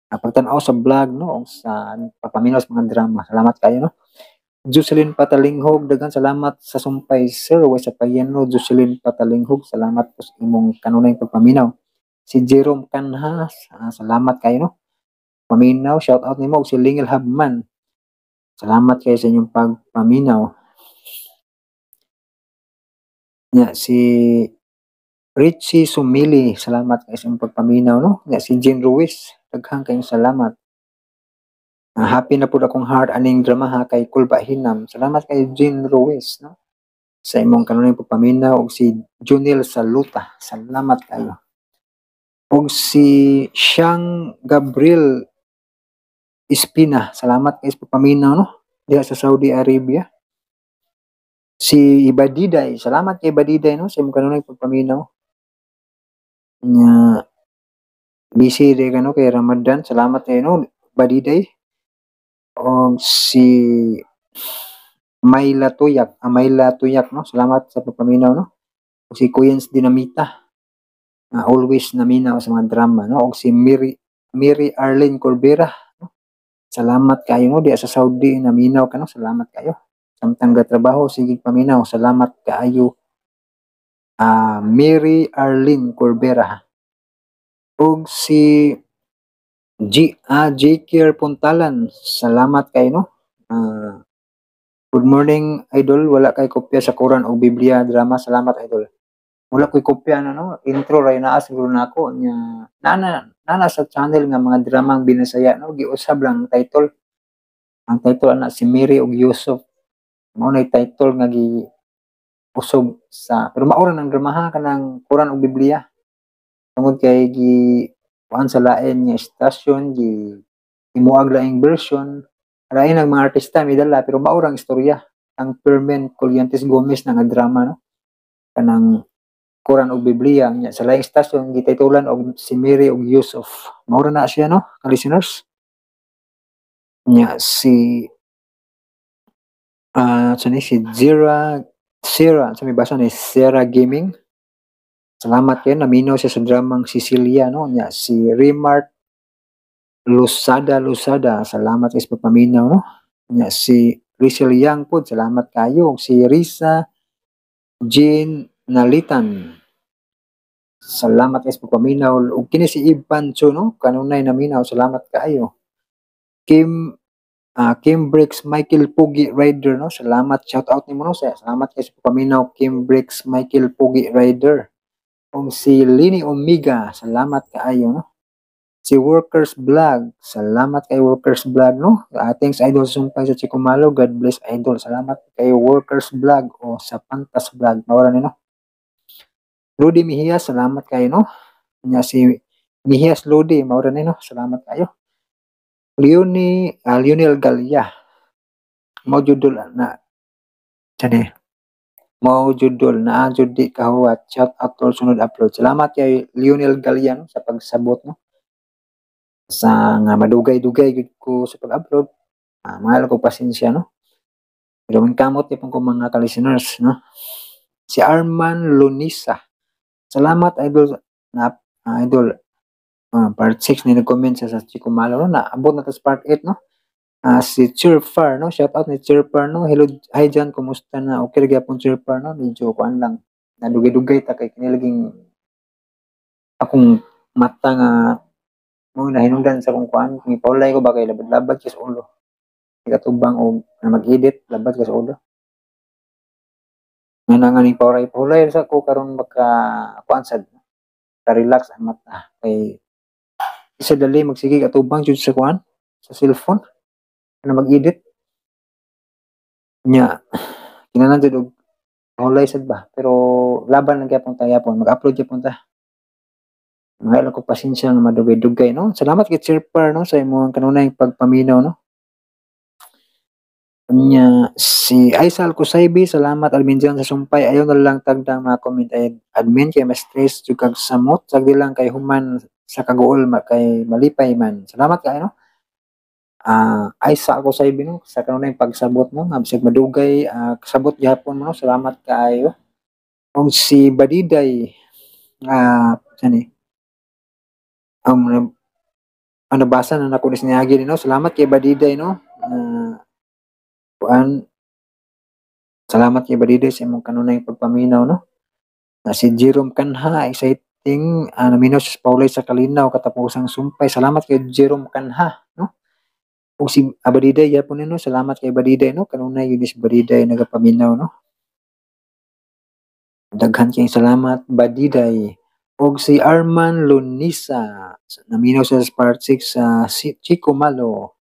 pagtan-aw sa vlog, no, o sa pagpaminaw sa mga drama. Salamat kayo, no. Jocelyn Patalinghog, daghan salamat sa sumpay, sir. Way sa payano, Jocelyn Patalinghog, salamat po sa imong kanunay pagpaminaw. Si Jerome Canha, salamat kayo, no. Paminaw, shout out nimo. Si Lingel Habman. Salamat kayo sa inyong pagpaminaw. Nya si Richie Sumili, salamat kayo sa inyong pagpaminaw, no. Nya si Jean Ruiz, daghang kayong salamat. Happy na pud akong heart aning drama ha kay Kulba Hinam. Salamat kay Jean Ruiz, no, sa imong kanunay pagpaminaw. Ug si Junil Saluta, salamat kayo. Ug si Siang Gabriel Espina, salamat kay sa pagpaminaw, no, diha sa Saudi Arabia. Si Ibadiday, salamat kay Ibadiday, no, sa imong kanunay pagpaminaw. Nya busy di ka, no, kay Ramadan. Salamat kay, no, Badiday. Og si Mayla Tuyak, Mayla Tuyak, no. Salamat sa pagpaminaw, no. Og si Kuyens Dinamita, always naminaw sa mga drama, no. Og si Mary Mary Arlene Corbera, no. Salamat kayo, no, diha sa Saudi naminaw ka, no. Salamat kayo. Samtang gatrabaho sige paminaw. Salamat kaayo, Mary Arlene Corbera. Og si G J. Kier Puntalan, salamat kayo, no. Good morning, idol, wala kay kopya sa Quran o Biblia drama. Salamat, idol. Wala koy kopya na, no. Intro ra naa siguro nako nya. Nana nana sa channel nga mga dramang Binasaya, no, giusab lang ang title. Ang title ana si Mary ug Yusuf. Mao nay title nga gi usog sa, pero mao ra nang drama ha, kanang Quran ug Biblia. Tungod kay gi kuan sa lain nga istasyon, gi himuag laing version, lain ang mga artista midala, pero mao ra ang istorya. Ang Fermin Collientes Gomez na nga drama, no, kanang Quran ug Biblia nya sa laing istasyon gititulan og si Mary ug Yusuf. Mao ra na siya, no, ka listeners. Nya si so ni si Zira Sierra, sa may basa ni Sierra Gaming. Salamat kayo, naminaw siya sa dramang Sicilia, no. Nya si Remart Lusada Lusada, salamat kayo sa pagpaminaw, no. Nya si Rizal Yang po, salamat kayo. Si Risa Jean Nalitan, salamat kayo sa pagpaminaw. Ug kini si Ivan Cho, no, kanunay naminaw, salamat kaayo. Kim Briggs Michael Pugi Rider, no, salamat, shout out nimo, no. Salamat kayo sa pagpaminaw, Kim Briggs Michael Pugi Rider. Ug si Lini Omega, salamat kaayo, no. Si Workers Vlog, salamat kay Workers Vlog, no. Thanks, idol, sumpay sa Chikumalo, God bless, idol. Salamat kay Workers Vlog o sa Pantas Vlog, mao ra ni, no. Rudy Mejia, salamat kayo, no. Nya si Mejias Lodi, mao ra ni, no. Salamat kayo. Lionel Galia, mao jud na chane. Mao jud dol naa jud di kahuwat. Shout out tol, sunod upload. Salamat kay Lionel Galia, no, sa pagsabot, no. Sa nga madugay-dugay gud ko sa pag-upload. Mahal ko pasensya, no. Pero kamot gyapon ko mga ka-listeners, no. Si Arman Lunisa. Salamat, idol, na idol. Part 6 ni nag-comment siya sa Chico Malo, no. Naabot na ta sa part 8, no. Si Chirfar, no. Shout out ni Chirfar, no. Hello, hi John, kumusta na? Okay ra gyapon, Chirfar, no. Medyo kuan lang. Nadugay-dugay ta kay kini laging akong mata nga mo nahinungdan sa akong kuan. Kung ipaulay ko ba kay labad-labad kay sa ulo. Ikatubang og na mag-edit, labad ka sa ulo. Nga na nga ning paulay sa ko karon maka kuan sad, ka-relax ang mata kay isa dali magsige atubang jud sa kuan sa cellphone na mag-edit nya, kinahanglan jud og paulay sad ba, pero laban lang gyapon ta, gyapon mag-upload gyapon ta. Mahal ko pasensya nga madugay-dugay, no. Salamat kay Chirper, no, sa imong kanunay pagpaminaw, no. Nya si Aisal Kusaybi, salamat admin dyan sa sumpay. Ayaw na lang tagdang mga comment ay admin kay ma-stress jud kag samot. Sagdi lang kay human sa kaguol kay malipay man. Salamat kay, no. Aisal Kusaybi, no, sa kanunay pagsabot mo nga bisag madugay kasabot gihapon mo, no. Salamat kaayo. Og si Badiday, sani ang nabasa na nako ni siniagi, no. Salamat kay Badiday, no. Kuan, salamat kay Badiday sa imong kanunay pagpaminaw, no. Na si Jerome Kanha, exciting, naminaw sa Paulay sa Kalinaw katapusang sumpay. Salamat kay Jerome Kanha, no. Ug si Abadiday gyapon, no. Salamat kay Badiday, no. Kanunay yun si Badiday nagapaminaw, no. Daghan kayong salamat, Badiday. Og si Arman Lunisa, naminaw sa part 6 sa si Chico Malo.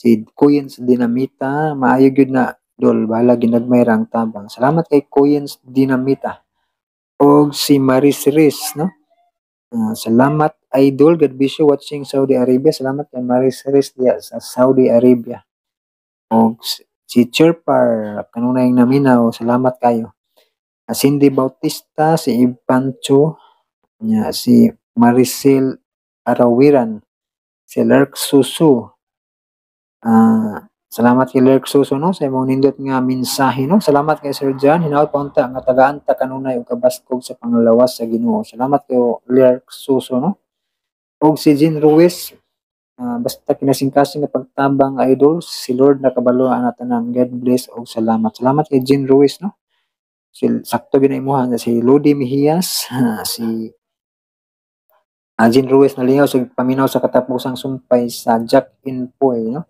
Si Kuyens Dinamita, maayo gyud na dol, bahala ginagmay ra ang tabang. Salamat kay Kuyens Dinamita. Og si Maris Riz, no? Salamat idol, God bless you watching Saudi Arabia. Salamat kay Maris Riz diya sa Saudi Arabia. Og si Chirpar, kanunay naminaw, salamat kayo. Cindy Bautista, si Ipancho, nya si Maricel Arawiran, si Lerk Susu. Salamat kay Lerk Susu, no, sa imong nindot nga mensahe, no. Salamat kay Sir John, hinaot pa unta nga tagaan ta kanunay og kabaskog sa panglawas sa Ginoo. Salamat kay Lerk Susu, no. Og si Jean Ruiz, basta kinasingkasing nga pagtabang idol, si Lord nakabalo ana tanan. God bless og salamat. Salamat kay Jean Ruiz, no. Si sakto gyud na imuha si Lodi Mejias, si Jean Ruiz nalingaw sa paminaw sa katapusang sumpay sa Jack Inpoy, no.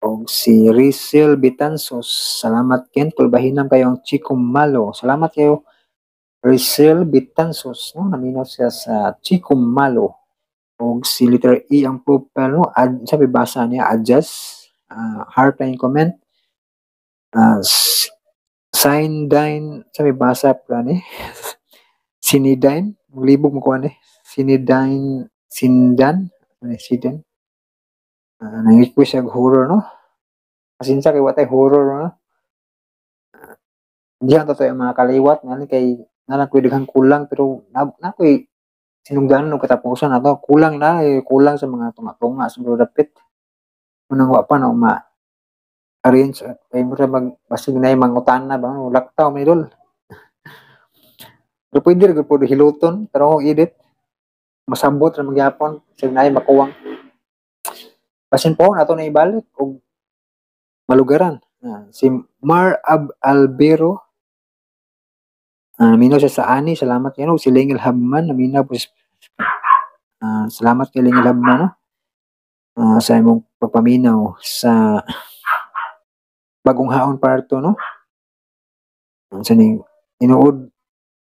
Og si Rizel Betanzos, salamat Ken, kulbahinam kayo ang Chico Malo. Salamat kayo Rizel Betanzos, no, naminaw siya sa Chico Malo. Og si letter E ang profile, no, ad, sabi basa niya, adjust, heart line comment, sign dine, sabi basa pa ni, Sinidine, libog mo ko ani, Sinidine, Sindan, ano, Sidan, nang-request siya og horror, no. Pasensya kay watay horror, no. Diyan to ang mga kaliwat ngani kay nalang ko'y daghang kulang pero na ko'y sinugdanan og katapusan ato kulang na eh, kulang sa mga tunga-tunga siguro dapit unang wa pa no ma arrange at kay mura mag basig na mangutana ba, no, laktaw may idol pero pwede ra gyud po hiluton pero kung edit masabot ra magyapon sig naay makuwang basin po nato na ibalik og malugaran. Si Mar Ab Albero, naminaw siya sa ani, salamat kayo. Si Lingel Habman, naminaw po salamat kay Lingel Habman, no? Sa imong pagpaminaw sa bagong haon parto, no? Sa ning tinuod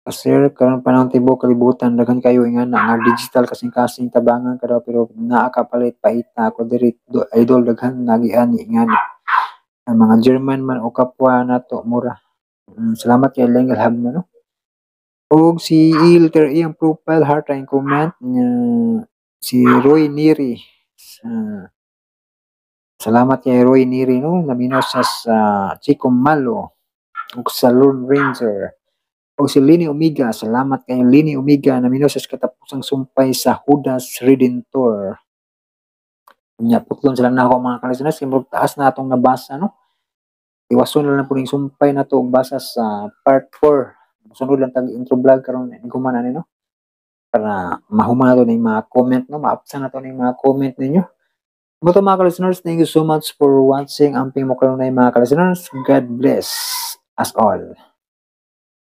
sir, karon panahon tibuok kalibutan daghan kayo ingana nga digital kasing-kasing tabangan ka daw pero naa ka palit paita ako diri idol daghan nagian ingana. Ang mga German man o kapwa nato mura. Salamat kay Lengel Habman, no. Og si Ilter iyang profile heart and comment niya si Roy Neri. Salamat kay Roy Neri, no, naminaw siya sa Chico Malo ug sa Lone Ranger. O si Lini Omega, salamat kay Lini Omega, naminaw siya sa katapusang sumpay sa Judas Redentor. Nya putlon sila na ako mga kalisteners, kay murag taas na atong nabasa, no. Iwason na lang po ning sumpay na to og basa sa part 4. Sunod lang tag intro vlog karon ni human ani, no. Para mahuman na to ning mga comment, no, maapsan na to ning mga comment ninyo. Mo to mga listeners, thank you so much for watching. Amping mo karon mga listeners. God bless us all.